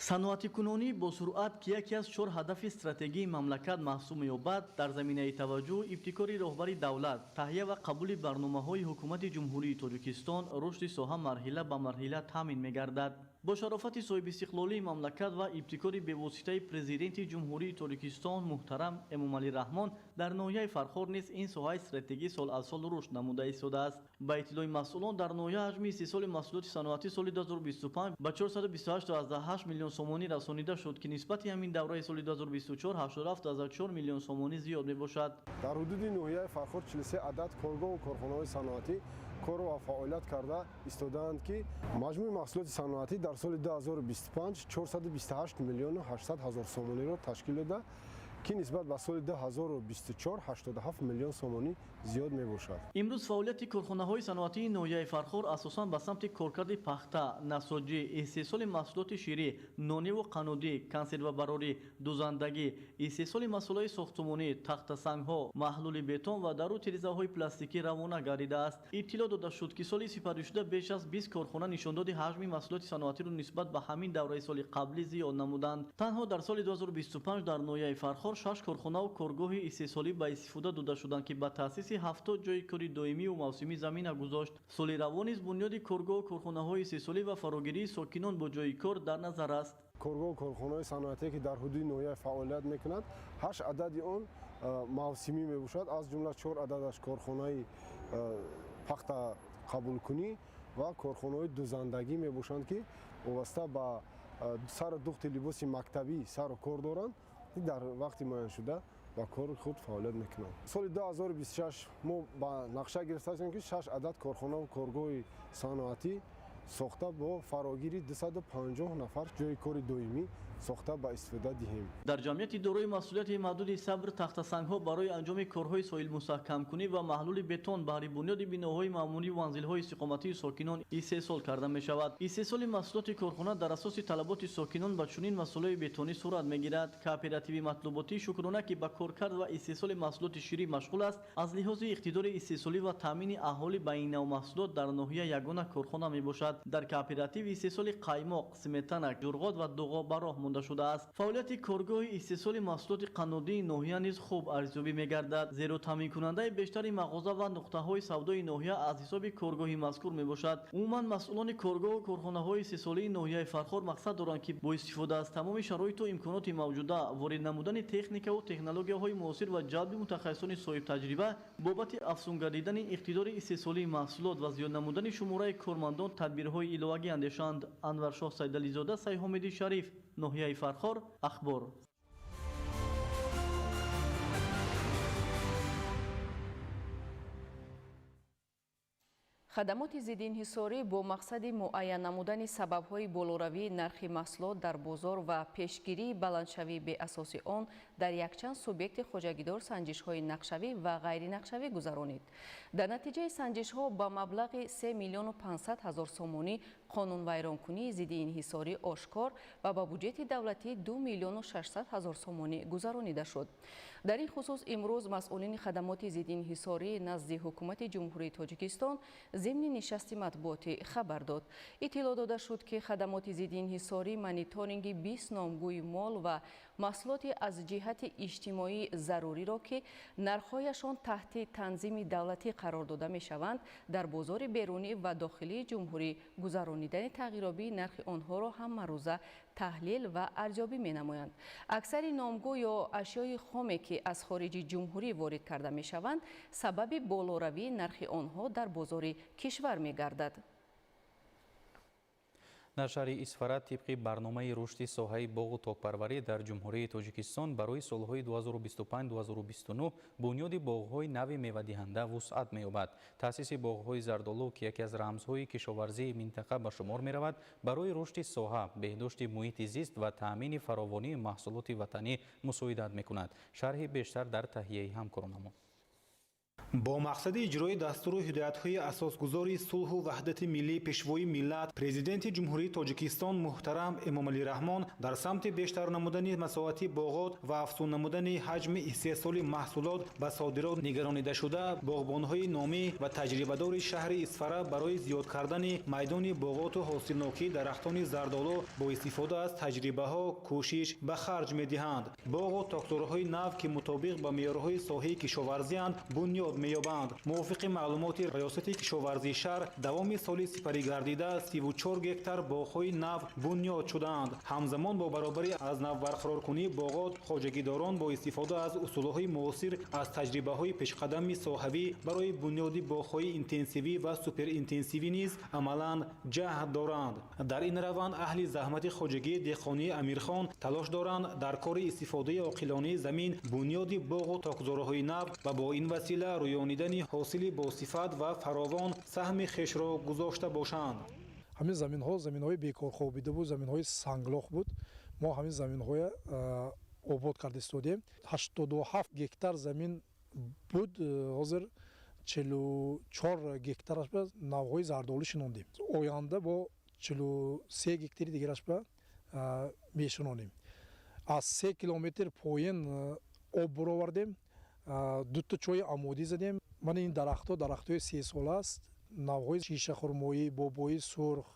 Саноатикунонӣ бо суръат, ки яке аз чор ҳадафи стратегии мамлакат маҳсуб меёбад, дар заминаи таваҷҷӯҳ, ибтикори роҳбари давлат, таҳия ва қабули барномаҳои ҳукумати Ҷумҳурии Тоҷикистон рушди соҳа марҳила ба марҳила таъмин мегардад. Бо шарофати соҳибистиқлолии мамлакат ва ибтикори бевоситаи Президенти Ҷумҳурии Тоҷикистон муҳтарам Эмомалӣ Раҳмон дар ноҳияи Фархор низ ин соҳаи стратегӣ сол аз сол рушд намуда истодааст. Ба иттилои масъулон, дар ноҳия ҳаҷми истеҳсоли маҳсулоти саноатӣ соли 2025 ба 428,8 миллион сомонӣ расонида шуд, ки нисбати ҳамин давраи соли 2024 87,4 миллион сомонӣ зиёд мебошад. Дар ҳудуди ноҳияи Фархор 43 адад коргоҳу корхонаҳои саноатӣ кор ва фаъолият карда истодаанд, ки маҷмӯи маҳсулоти саноатӣ дар соли 2025 428 миллиону 800 ҳазор сомониро ташкил дода, ки нисбат ба соли 2024 87 миллион сомонӣ зиёд мебошад. Имрӯз фаъолияти корхонаҳои саноатии ноҳияи Фархор асосан ба самти коркарди пахта, насоҷӣ, истеҳсоли маҳсулоти ширӣ, нониву қаннодӣ, консервабарорӣ, дузандагӣ, истеҳсоли масолаи сохтумонӣ, тахтасангҳо, маҳлули бетон ва дару тирезаҳои пластикӣ равона гардидааст. Иттилоъ дода шуд, ки соли сипаришуда беш аз 20 корхона нишондоди ҳаҷми маҳсулоти саноатиро нисбат ба ҳамин давраи соли қаблӣ зиёд намуданд. Танҳо дар соли 2025 дар ноҳияи Фархор 6 корхонаву коргоҳи истеҳсолӣ ба истифода дода шуданд, ки ба таъсиси 70 ҷойи кори доимиву мавсимӣ замина гузошт. Соли равон низ бунёди коргоҳу корхонаҳои истеҳсолӣ ва фарогирии сокинон бо ҷойи кор дар назар аст. Коргоҳу корхонаҳои саноатие, ки дар ҳудуди ноҳия фаъолият мекунанд, 8 адади он мавсимӣ мебошад, аз ҷумла 4 ададаш корхонаи пахта қабулкунӣ ва корхонаҳои дузандагӣ мебошанд, ки вобаста ба сару духти либоси мактабӣ сару кор доранд, дар вақти муайяншуда ба кори худ фаъолият мекунанд. Соли 2026 мо ба нақша гирифтаем, ки 6 адад корхонаву коргоҳи саноатӣ сохта бо фарогири 250 нафар ҷойи кори доимӣ сохта ба истифода диҳем. Дар ҷамъияти дорои масъулияти маҳдуди Сабр тахтасангҳо барои анҷоми корҳои соҳилмустаҳкамкунӣ ва маҳлули бетон баҳри бунёди биноҳои маъмурӣ ва манзилҳои истиқоматии сокинон истеҳсол карда мешавад. Истеҳсоли маҳсулоти корхона дар асоси талаботи сокинон ба чунин масолаи бетонӣ сурат мегирад. Кооперативи матлуботии Шукрона, ки ба коркард ва истеҳсоли маҳсулоти ширӣ машғул аст, аз лиҳози иқтидори истеҳсолӣ ва таъмини аҳолӣ ба ин нав маҳсулот дар ноҳия ягона корхона мебошад. Дар кооператив истеҳсоли қаймоқ, сметана, ҷурғот ва дуғо ба роҳ монда шудааст. Фаъолияти коргоҳи истеҳсоли маҳсулоти қаннодии ноҳия низ хуб арзёбӣ мегардад, зеро таъминкунандаи бештари мағоза ва нуқтаҳои савдои ноҳия аз ҳисоби коргоҳи мазкур мебошад. Умуман, масъулони коргоҳу корхонаҳои истеҳсолии ноҳияи Фархор мақсад доранд, ки бо истифода аз тамоми шароиту имконоти мавҷуда, ворид намудани техникаву технологияҳои муосир ва ҷалби мутахассисони соҳибтаҷриба бобати афзун гардидани иқтидори истеҳсолии маҳсулот ва зиёд намудани шумораи кормандон тадбирҳои иловагӣ андешанд. Анваршоҳ Сайдализода, Сайҳомиди Шариф, ноҳияи Фархор, Ахбор. Хадамоти зиддиинҳисорӣ бо мақсади муайян намудани сабабҳои болоравии нархи маҳсулот дар бозор ва пешгирии баландшавии беасоси он дар якчанд субъекти хоҷагидор санҷишҳои нақшавӣ ва ғайринақшавӣ гузаронид. Дар натиҷаи санҷишҳо ба маблағи 3 миллиону 500 ҳазор сомонӣ қонунвайронкунии зиддиинҳисорӣ ошкор ва ба буҷети давлатӣ 2 миллиону 600 ҳазор сомонӣ гузаронида шуд. Дар ин хусус имрӯз масъулини хадамоти зиддиинҳисорӣ назди Ҳукумати Ҷумҳурии Тоҷикистон зимни нишасти матбуотӣ хабар дод. Иттилоъ дода шуд, ки хадамоти зиддиинҳисорӣ мониторинги 20 номгӯи мол ва маҳсулоти аз ҷиҳати иҷтимоӣ заруриро, ки нархҳояшон таҳти танзими давлатӣ қарор дода мешаванд, дар бозори берунӣ ва дохилии ҷумҳурӣ гузаронидани тағйиробии нархи онҳоро ҳамарӯза таҳлил ва арзёбӣ менамоянд. Аксари номгӯ ё ашёи хоме, ки аз хориҷи ҷумҳурӣ ворид карда мешаванд, сабаби болоравии нархи онҳо дар бозори кишвар мегардад. Дар шаҳри Исфара тибқи барномаи рушди соҳаи боғу токпарварӣ дар Ҷумҳурии Тоҷикистон барои солҳои 2025-2029 бунёди боғҳои нави мевадиҳанда вусъат меёбад. Таъсиси боғҳои зардолу, ки яке аз рамзҳои кишоварзии минтақа ба шумор меравад, барои рушди соҳа, беҳдошти муҳити зист ва таъмини фаровонии маҳсулоти ватанӣ мусоидат мекунад. Шарҳи бештар дар таҳияи ҳамкоронамон. Бо мақсади иҷрои дастуру ҳидоятҳои асосгузори сулҳу ваҳдати миллӣ, Пешвои миллат, Президенти Ҷумҳурии Тоҷикистон муҳтарам Эмомалӣ Раҳмон дар самти бештар намудани масоҳати боғот ва афзун намудани ҳаҷми истеҳсоли маҳсулот ба содирот нигаронида шуда, боғбонҳои номӣ ва таҷрибадори шаҳри Исфара барои зиёд кардани майдони боғоту ҳосилнокии дарахтони зардолу бо истифода аз таҷрибаҳо кӯшиш ба харҷ медиҳанд. Боғу токзорҳои нав, ки мутобиқ ба меъёрҳои соҳаи кишоварзианд, бунёд меёбанд. Мувофиқи маълумоти Раёсати кишоварзии шаҳр, давоми соли сипарӣ гардида 34 гектар боғҳои нав бунёд шудаанд. Ҳамзамон бо баробари аз нав барқароркунии боғот, хоҷагидорон бо истифода аз усулҳои муосир аз таҷрибаҳои пешқадами соҳавӣ барои бунёди боғҳои интенсивӣ ва суперинтенсивӣ низ амалан ҷаҳд доранд. Дар ин раванд аҳли заҳмати хоҷагии деҳқонии Амирхон талош доранд дар кори истифодаи оқилонаи замин, бунёди боғу токзораҳои нав ва бо ин васила рӯёнидани ҳосили босифат ва фаровон саҳми хешро гузошта бошанд. Ҳамин заминҳо заминҳои бекорхобида буд, заминҳои санглох буд. Мо ҳамин заминҳоя обод карда истодем. 87 гектар замин буд, ҳозир 44 гектараш ба навъҳои зардолу шинондем. Оянда бо 43 гектари дигараш ба мешинонем. Аз 3 километр поён об буровардем, дута чойи амодӣ задем. Мана ин дарахтҳо дарахтҳои сесола аст. Навъҳои шишахурмоӣ, бобои сурх,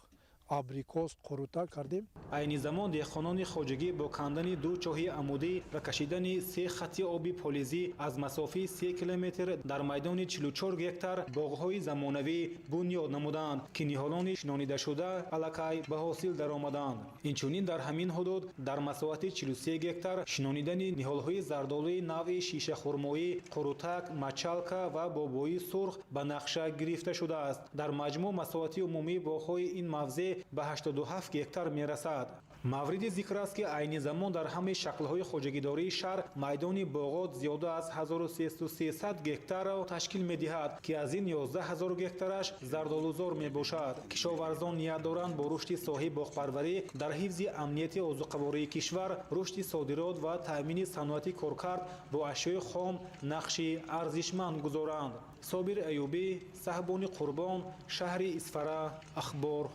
абрикос, қурута кардем. Айни замон деҳқонони хоҷагӣ бо кандани 2 чоҳи амудӣ ва кашидани 3 хати оби полизӣ аз масофаи 3 километр дар майдони 44 гектар боғҳои замонавӣ бунёд намуданд, ки ниҳолони шинонидашуда аллакай ба ҳосил даромаданд. Инчунин дар ҳамин ҳудуд дар масоҳати 43 гектар шинонидани ниҳолҳои зардолуи навъи шишахурмоӣ, қурутак, мачалка ва бобои сурх ба нақша гирифта шудааст. Дар маҷмӯъ масоҳати умумии боғҳои ин мавзеъ ба 87 гектар мерасад. Мавриди зикр аст, ки айни замон дар ҳамаи шаклҳои хоҷагидории шаҳр майдони боғот зиёда аз 1300 гектарро ташкил медиҳад, ки аз ин 11 000 гектараш зардолузор мебошад. Кишоварзон ният доранд бо рушди соҳаи боғпарварӣ дар ҳифзи амнияти озуқавории кишвар, рушди содирот ва таъмини саноати коркард бо ашёи хом нақши арзишманд гузоранд. Собир Аюбӣ, Саҳбони Қурбон, шаҳри Исфара, Ахбор.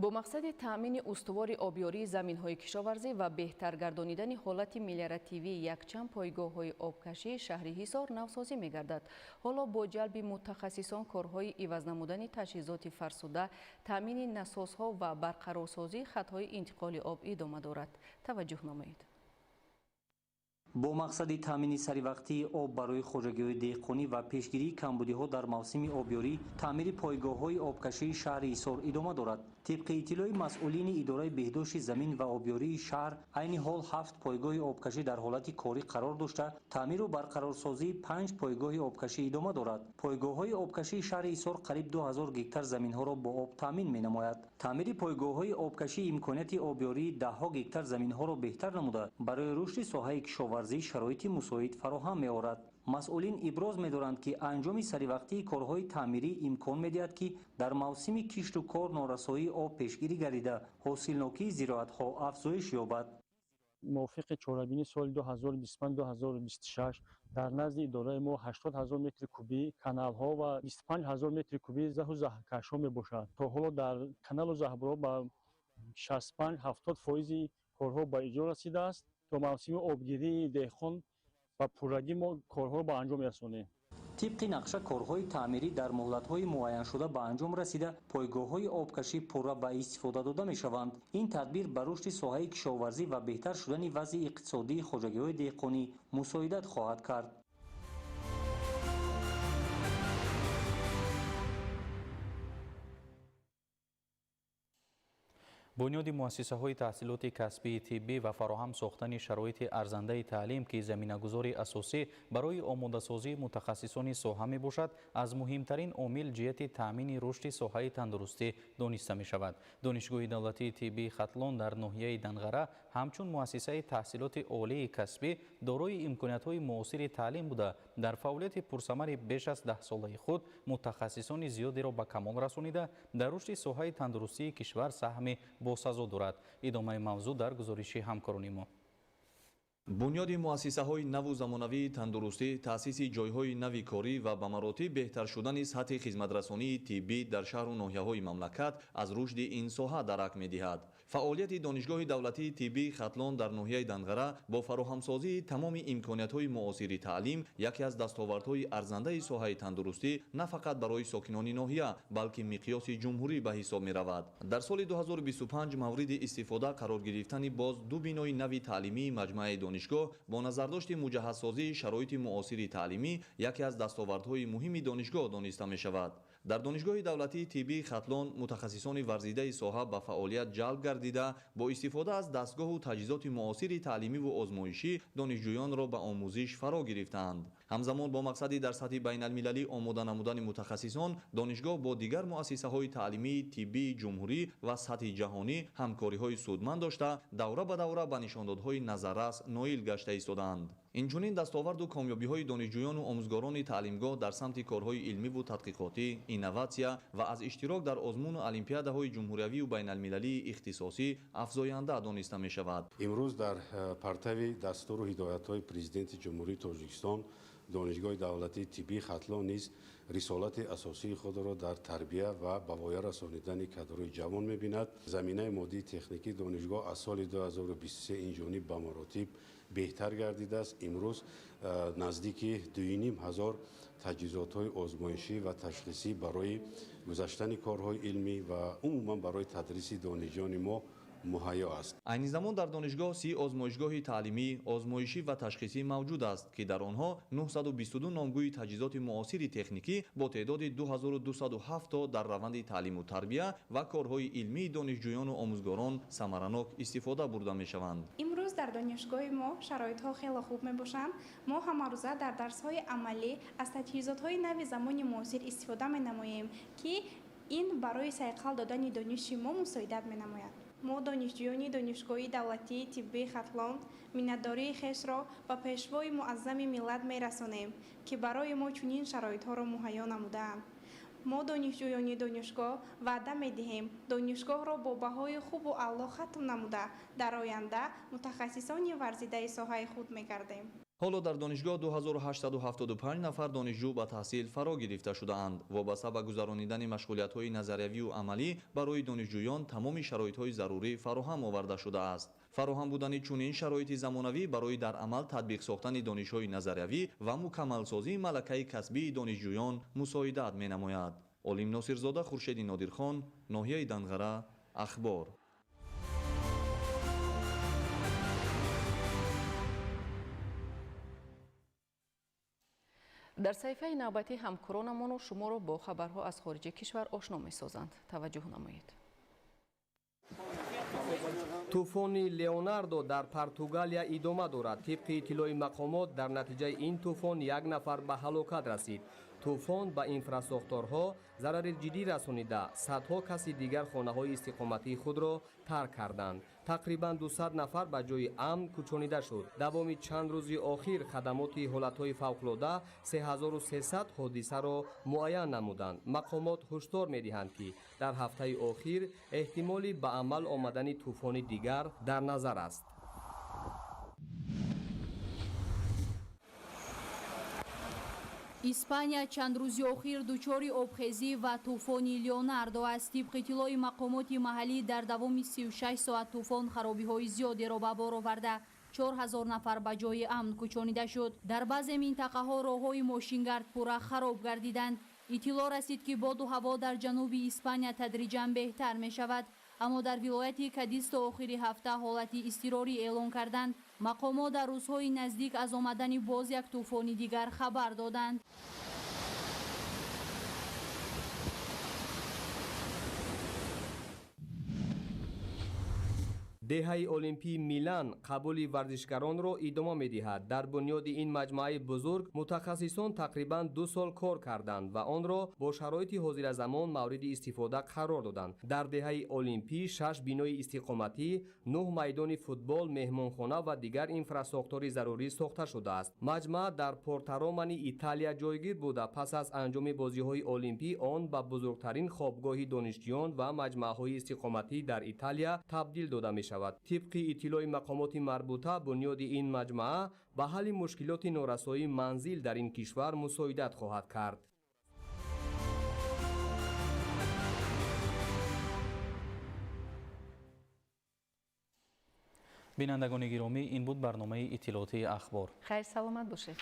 Бо мақсади таъмини устувори обёрии заминҳои кишоварзӣ ва беҳтар гардонидани ҳолати мелиоративии якчанд пойгоҳҳои обкашии шаҳри Ҳисор навсозӣ мегардад. Ҳоло бо ҷалби мутахассисон корҳои иваз намудани таҷҳизоти фарсуда, таъмини насосҳо ва барқарорсозии хатҳои интиқоли об идома дорад. Таваҷҷӯҳ намоед. Бо мақсади таъмини саривақтии об барои хоҷагиҳои деҳқонӣ ва пешгирии камбудиҳо дар мавсими обёрӣ, таъмири пойгоҳҳои обкашии шаҳри Ҳисор идома дорад. Тибқи иттилои масъулини идораи беҳдошти замин ва обёрии шаҳр, айни ҳол 7 пойгоҳи обкашӣ дар ҳолати корӣ қарор дошта, таъмиру барқарорсозии 5 пойгоҳи обкашӣ идома дорад. Пойгоҳҳои обкашии шаҳри Ҳисор қариб 2000 гектар заминҳоро бо об таъмин менамояд. Таъмири пойгоҳҳои обкашӣ имконияти обёрии даҳҳо гектар заминҳоро беҳтар намуда, барои рушди соҳаи кишоварзӣ шароити мусоид фароҳам меорад. Масъулин иброз медоранд, ки анҷоми саривақтии корҳои таъмирӣ имкон медиҳад, ки дар мавсими кишту кор норасоии об пешгирӣ гардида, ҳосилнокии зироатҳо афзоиш ёбад. Мувофиқи чорабинии соли 2025-2026 дар назди идораи мо 80 000 метри кубӣ каналҳо ва 25 000 метри кубӣ заҳу заҳкашҳо мебошад. То ҳоло дар каналу заҳбурҳо ба 65-70 фоизи корҳо ба иҷро расидааст. То мавсими обгирии деҳқон ба пуррагӣ мо корҳоро ба анҷом мерасонем. Тибқи нақша корҳои таъмирӣ дар муҳлатҳои муайяншуда ба анҷом расида, пойгоҳҳои обкашӣ пурра ба истифода дода мешаванд. Ин тадбир ба рушди соҳаи кишоварзӣ ва беҳтар шудани вазъи иқтисодии хоҷагиҳои деҳқонӣ мусоидат хоҳад кард. Бунёди муассисаҳои таҳсилоти касбии тиббӣ ва фароҳам сохтани шароити арзандаи таълим, ки заминагузори асосӣ барои омодасозии мутахассисони соҳа мебошад, аз муҳимтарин омил ҷиҳати таъмини рушди соҳаи тандурустӣ дониста мешавад. Донишгоҳи давлатии тиббии Хатлон дар ноҳияи Данғара ҳамчун муассисаи таҳсилоти олии касбӣ дорои имкониятҳои муосири таълим буда, дар фаъолияти пурсамари беш аз 10-солаи худ мутахассисони зиёдеро ба камол расонида, дар рушди соҳаи тандурустии кишвар саҳми босазо дорад. Идомаи мавзӯъ дар гузориши ҳамкорони мо. Бунёди муассисаҳои наву замонавии тандурустӣ, таъсиси ҷойҳои нави корӣ ва ба маротиб беҳтар шудани сатҳи хизматрасонии тиббӣ дар шаҳру ноҳияҳои мамлакат аз рушди ин соҳа дарак медиҳад. Фаъолияти Донишгоҳи давлатии тиббии Хатлон дар ноҳияи Данғара бо фароҳамсозии тамоми имкониятҳои муосири таълим яке аз дастовардҳои арзандаи соҳаи тандурустӣ на фақат барои сокинони ноҳия, балки миқёси ҷумҳурӣ ба ҳисоб меравад. Дар соли 2025 мавриди истифода қарор гирифтани боз ду бинои нави таълимии маҷмӯаи донишгоҳ бо назардошти муҷаҳҳазсозии шароити муосири таълимӣ яке аз дастовардҳои муҳими донишгоҳ дониста мешавад. Дар Донишгоҳи давлатии тиббии Хатлон мутахассисони варзидаи соҳа ба фаъолият ҷалб гардида, бо истифода аз дастгоҳу таҷҳизоти муосири таълимиву озмоишӣ донишҷӯёнро ба омӯзиш фаро гирифтаанд. Ҳамзамон бо мақсади дар сатҳи байналмилалӣ омода намудани мутахассисон, донишгоҳ бо дигар муассисаҳои таълимии тиббии ҷумҳурӣ ва сатҳи ҷаҳонӣ ҳамкориҳои судманд дошта, давра ба давра ба нишондодҳои назаррас ноил гашта истодаанд. Инчунин дастоварду комёбиҳои донишҷӯёну омӯзгорони таълимгоҳ дар самти корҳои илмиву тадқиқотӣ, инноватсия ва аз иштирок дар озмуну олимпиадаҳои ҷумҳуриявию байналмилалии ихтисосӣ афзоянда дониста мешавад. Имрӯз дар партави дастуру ҳидоятҳои Президенти Ҷумҳурии Тоҷикистон Донишгоҳи давлатии тиббии Хатлон низ рисолати асосии худро дар тарбия ва ба воя расонидани кадрҳои ҷавон мебинад. Заминаи моддии техникии донишгоҳ аз соли 2023 инҷониб ба маротиб беҳтар гардидааст. Имрӯз наздики 2500 таҷҳизотҳои озмоишӣ ва ташхисӣ барои гузаштани корҳои илмӣ ва умуман барои тадриси донишҷӯёни мо муҳайё аст. Айни замон дар донишгоҳ 30 озмоишгоҳи таълимӣ, озмоишӣ ва ташхисӣ мавҷуд аст, ки дар онҳо 922 номгӯи таҷҳизоти муосири техникӣ бо теъдоди 2207 то дар раванди таълиму тарбия ва корҳои илмии донишҷӯёну омӯзгорон самаранок истифода бурда мешаванд. Имрӯз дар донишгоҳи мо шароитҳо хеле хуб мебошанд. Мо ҳамарӯза дар дарсҳои амалӣ аз таҷҳизотҳои нави замони муосир истифода менамоем, ки ин барои сайқал додани дониши мо мусоидат менамояд. Мо донишҷӯёни Донишгоҳи давлатии тиббии Хатлон миннатдории хешро ба Пешвои муаззами миллат мерасонем, ки барои мо чунин шароитҳоро муҳайё намудаанд. Мо донишҷӯёни донишгоҳ ваъда медиҳем донишгоҳро бо баҳои хубу аъло хатм намуда, дар оянда мутахассисони варзидаи соҳаи худ мегардем. Ҳоло дар донишгоҳ 2875 нафар донишҷӯ ба таҳсил фаро гирифта шудаанд. Вобаста ба гузаронидани машғулиятҳои назариявию амалӣ барои донишҷӯён тамоми шароитҳои зарурӣ фароҳам оварда шудааст. Фароҳам будани чунин шароити замонавӣ барои дар амал татбиқ сохтани донишҳои назариявӣ ва мукаммалсозии малакаи касбии донишҷӯён мусоидат менамояд. Олим Носирзода, Хуршеди Нодирхон, ноҳияи Данғара, Ахбор. Дар саҳифаи навбатӣ ҳамкоронамону шуморо бо хабарҳо аз хориҷи кишвар ошно месозанд. Таваҷҷӯҳ намоед. Тӯфони Леонардо дар Португалия идома дорад. Тибқи иттилои мақомот, дар натиҷаи ин тӯфон як нафар ба ҳалокат расид. Тӯфон ба инфрасохторҳо зарари ҷиддӣ расонида, садҳо каси дигар хонаҳои истиқоматии худро тарк карданд. Тақрибан 200 нафар ба ҷои амн кӯчонида шуд. Давоми чанд рӯзи охир хадамоти ҳолатҳои фавқулода 3300 ҳодисаро муайян намуданд. Мақомот ҳушдор медиҳанд, ки дар ҳафтаи охир эҳтимоли ба амал омадани тӯфони дигар дар назар аст. Испания чанд рӯзи охир дучори обхезӣ ва тӯфони Леонардо аст. Тибқи иттилои мақомоти маҳаллӣ, дар давоми 36 соат тӯфон харобиҳои зиёдеро ба бор оварда, 4000 нафар ба ҷои амн кӯчонида шуд. Дар баъзе минтақаҳо роҳҳои мошингард пурра хароб гардиданд. Иттилоъ расид, ки боду ҳаво дар ҷануби Испания тадриҷан беҳтар мешавад, аммо дар вилояти Кадис то охири ҳафта ҳолати изтирорӣ эълон карданд. Мақомот дар рӯзҳои наздик аз омадани боз як тӯфони дигар хабар доданд. Деҳаи Олимпии Милан қабули варзишгаронро идома медиҳад. Дар бунёди ин маҷмӯаи бузург мутахассисон тақрибан 2 сол кор карданд ва онро бо шароити ҳозиразамон мавриди истифода қарор доданд. Дар деҳаи Олимпӣ 6 бинои истиқоматӣ, 9 майдони футбол, меҳмонхона ва дигар инфрасохтори зарурӣ сохта шудааст. Маҷмӯа дар Портаромани Италия ҷойгир буда, пас аз анҷоми бозиҳои Олимпӣ он ба бузургтарин хобгоҳи донишҷӯён ва маҷмӯаҳои истиқоматӣ дар Италия табдил дода мешавад. Тибқи иттилои мақомоти марбута, бунёди ин маҷмӯа ба ҳалли мушкилоти норасоии манзил дар ин кишвар мусоидат хоҳад кард. Бинандагони гиромӣ, ин буд барномаи иттилоотии Ахбор. Хайр, саломат бошед.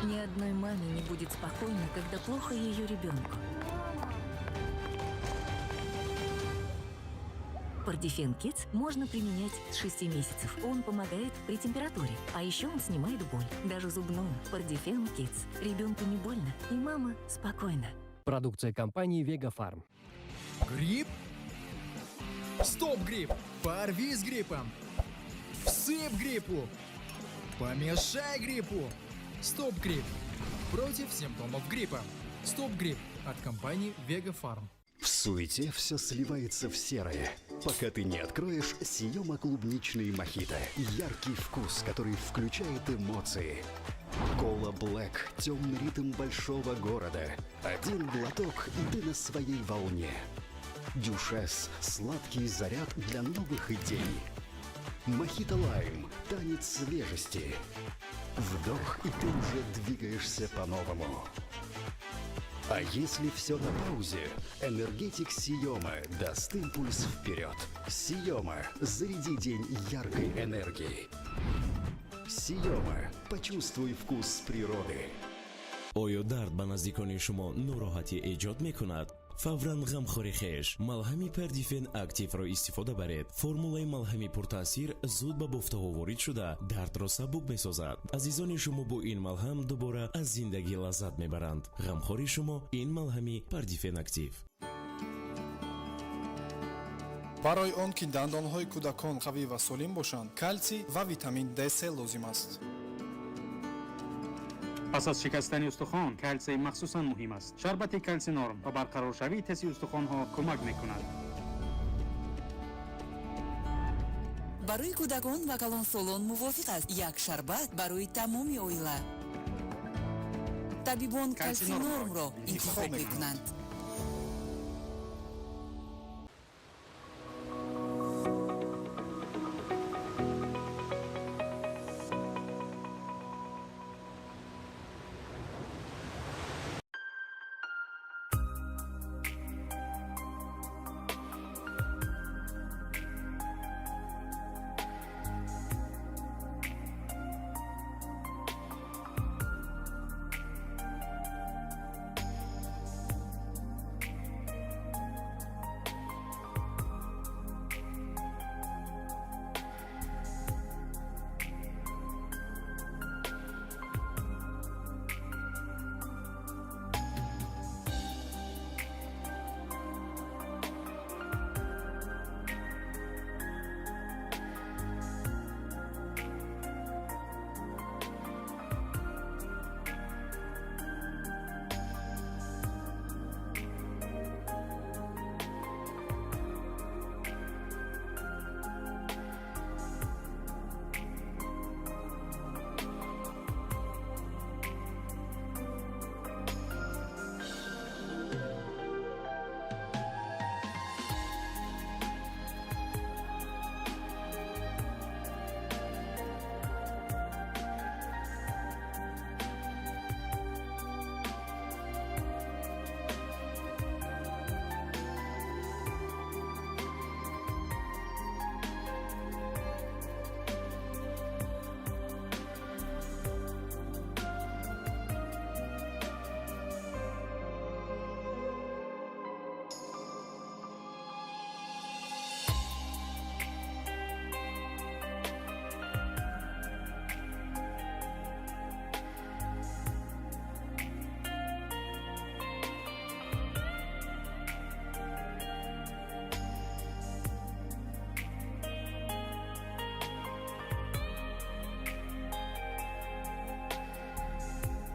Ни одной маме не будет спокойно, когда плохо ее ребенку. Пардифен Кидс можно применять с 6 месяцев. Он помогает при температуре, а еще он снимает боль, даже зубную. Пардифен Кидс. Ребенку не больно, и мама спокойна. Продукция компании Вега Фарм. Грипп? Стоп грипп! Порви с гриппом! Всыпь гриппу! Помешай гриппу! Стоп грипп! Против симптомов гриппа. Стоп грипп от компании Вега Фарм. В суете все сливается в серое, пока ты не откроешь Сиома клубничный мохито. Яркий вкус, который включает эмоции. Кола Блэк – темный ритм большого города. Один глоток, и ты на своей волне. Дюшес – сладкий заряд для новых идей. Мохито Лайм – танец свежести. Вдох, и ты уже двигаешься по-новому. А если все на паузе, энергетик Сиома даст импульс вперед. Сиома, заряди день яркой энергией. Сиома, почувствуй вкус природы. Оё дард ба наздикони шумо нороҳатӣ эҷод мекунад? Фавран ғамхори хеш малҳами Пердифен Активро истифода баред. Формулаи малҳами пуртаъсир зуд ба бофтаҳо ворид шуда, дардро сабук месозад. Азизони шумо бо ин малҳам дубора аз зиндагӣ лаззат мебаранд. Ғамхори шумо ин малҳами Пердифен Актив. Барои он ки дандонҳои кӯдакон қавӣ ва солим бошанд, калсий ва витамин D3 лозим аст. Пас аз шикастани устухон калсий махсусан муҳим аст. Шарбати Калсинорм ба барқароршавии теси устухонҳо кӯмак мекунад. Барои кӯдакон ва калонсолон мувофиқ аст. Як шарбат барои тамоми оила. Табибон Калсинормро интихоб мекунанд.